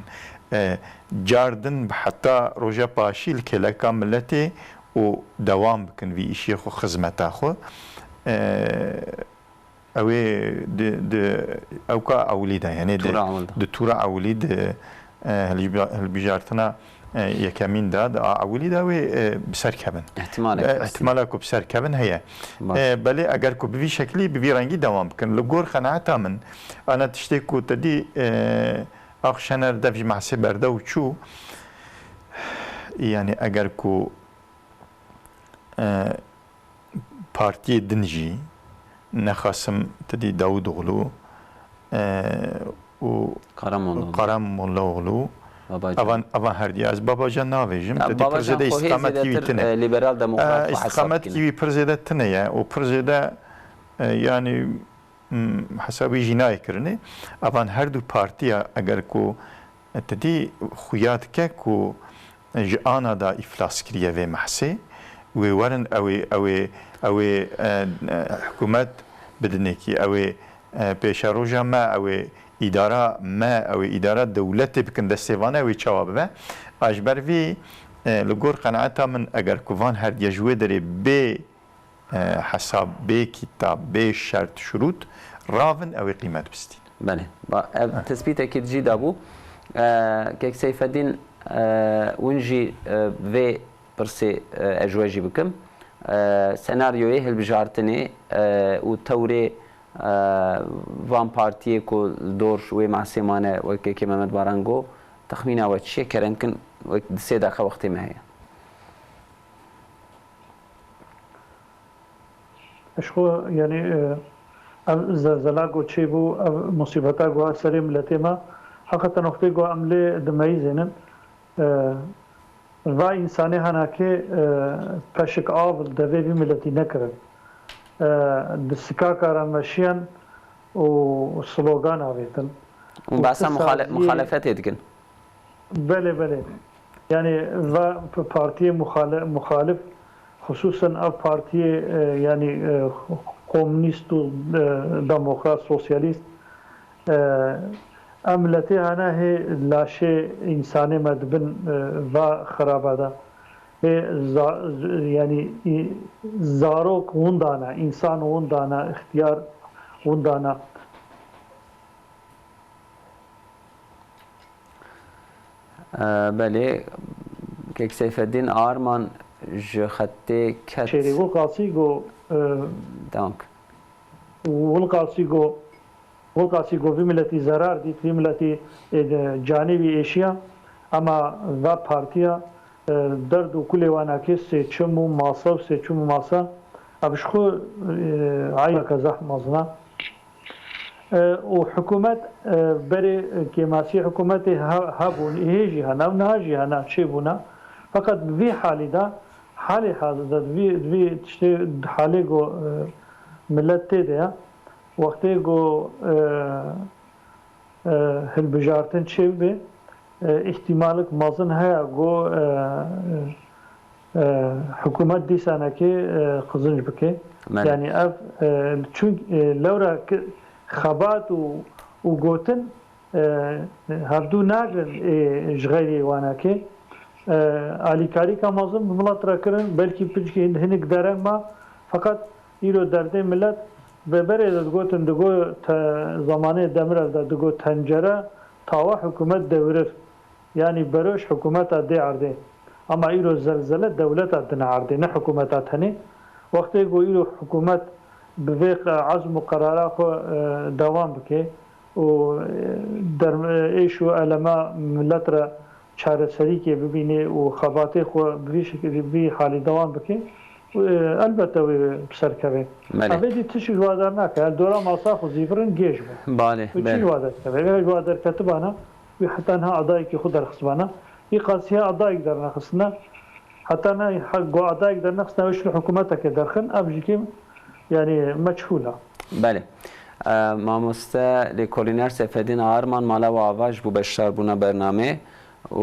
e, car din bi heta roja paşî li kêleka miletê û dewam bikin vî îşê xwe, xizmeta xwe, e, ew ê di, di ewka ewilî de, yanî di, Tûra ewil de. Di tûra ewilî di, e, hilbijartina, e, yekemîn de, di a ewilî de wê, e, bi ser kevin. Ihtimalek E, hestî. Ihtimala ku bi ser kevin heye. Baş. E, belê eger ku bi vî şekilî, bi vî rengî dewam bikin. Li gor qenaeta min, ana tiştê ku te dî, e, Ax Şener dev ji Mehsê berde û çû, yanî eger ku, e, partiyê din jî, nexasim te dî Dawudoğlu, e, û Karamollaoğlu. Karamollaoğlu, Babacan. Evan, evan her diya ez Babacan navêjim. Ya, te dî Babacan pir zêde xwe hê îstîqametî wî zêdetir, tine. E, Liberal Demokrat E, xwe hesab îstîqametî dikine. Wî pir zêde tine ye û pir zêde, e, yanî, m, hesabî jî nayê kirinê. Evan her du partiya eger ku, e, te dî xuya dike ku ji ana da îflas kiriye vê Mehsê, wê werin ew ê, ew ê, ew ê, e, e, hikûmet bidinekî, ew ê, e, pêşeroja me, ew ê îdara me, ew ê îdara dewletê bikin destê vane, ew ê çawa bibe. A ji ber vî, e, li gor qenaeta min eger ku van her diye ji wê derê bê, e, hesab, bê kîtab, bê şert, şurût ravin, ew ê qîmet bistîn. Belê. Ba-, ev Heh. Tespîtekî jî dabû. E, Kek Seyfeddîn, e, win jî, e, vê pirsê, e, ez ji we jî bikim. E, senaryoyê hilbijartinê, e, û tewrê, e, van partiyê ku li dor wê Mehsê mane, wek Kekê Mehmet Baran got, texmîna we çi ye? Kerem kin, wek di sê deqe wextê me heye. Ji xwe, yanî, e, ev zelzela ku çêbû, ev musîbeta ku hat serê miletê me, heqeten wextê ku em lê dimeyizênin, e, va însanê henakê, e, peşik av li devê vî miletî nekirin. E, di sikaka re meşiyan û slogan avêtin. Û Û behsa ti muxale-, saziyê muxalefetê dikin. Belê, belê. Yani va p-, partiyê muxale-, muxalif, xusûsen ev partiyê, e, yani, e, komunîst û, e, demokrat, sosyalîst, e, em letê hene hê laşê însanê me dibin, e, va xiraba de. Hê za-, z-, yani, î-, zarok winda ne, însan winda ne, ixtiyar winda ne. E, belê, Kek Seyfeddîn Arman ji xetê ket. Şêrî Wilqasî got, e, Dewam kir. Wilqasî got, Wilqasî got, vî miletî zerar dît, vî miletî, e, canê wî êşiya, ema va partiya, e, derd û kulê wan nakê sê çim û masa û sê çim û masa, ev ji xwe, e, eybeke zehf mezin e. E, û hikûmet, e, berê kêmasî hikûmetê he-, hebûn, hê jî hene, niha jî hene, çêbûne. Feqet bi vî halî de, halê hazir de, di vî, di vî tiştê, halê ku, e, milet tê de ye, wextê ku, e, e, hilbijartin çêbibe, e, îhtîmalik mezin heye ku, e, e, hikûmet dîsanekê, e, qizinc bike. Belê. Yani ev, e, çunk, e, lewra ki-, xebat û, û gotin, e, hevdû nagrin, e, ji xeyrê wanekê. E, alîkarîka mezin bi milet re kirin, belkî piçkî hin-, hinik dereng ma, feqet îro derdê milet, ve berê de digotin, digo te-, zamanê Demirel de digo tencere tawa hikûmet dewirir. Yanî beroş hikûmeta dê erdê. Ama îro zelzele dewleta dine erdê, ne hikûmeta tenê. Wextê ku îro hikûmet bi vê qe-, ezm û qerara xwe, e, dewam bike û, e, derm-, êş û elema millet re çareserîkê bibîne û xebatê xwe bi vî şekilî, bi vî halî dewam bike, û, e, elbette wê bi ser keve. Belê. Evê dî tişt ji wa dernake. El dora masa xwe zîvirin gêj be. Balê, Û çi belê. ji wa derkeve? Eger ji wa derketibana, wî heta niha adayekî xwe derxistibana. Wî qasî ya adayek dernexistine. Heta niha go adayek dernexistine, wê şû hikûmeteke derxin, ev jî kêm, yanî meçhûl e. Belê. E, mamoste lêkolîner Seyfedîn Arman mala we ava ji bo beşdarbûna bernamê û,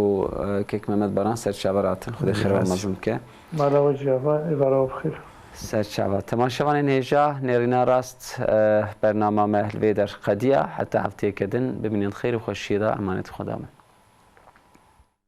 e, kek Mehmet Baran serçaver hatin. Xwedê xêr we Rast. mezin bike. Mala we jî ava, êvara we bi xêr. Serçava. Temaşevanên hêja, nêrîna rast, e, bernama me li vê der qediya. Heta hefteyeke din bimînin xêr û xweşiyê de, emanetî Xweda me.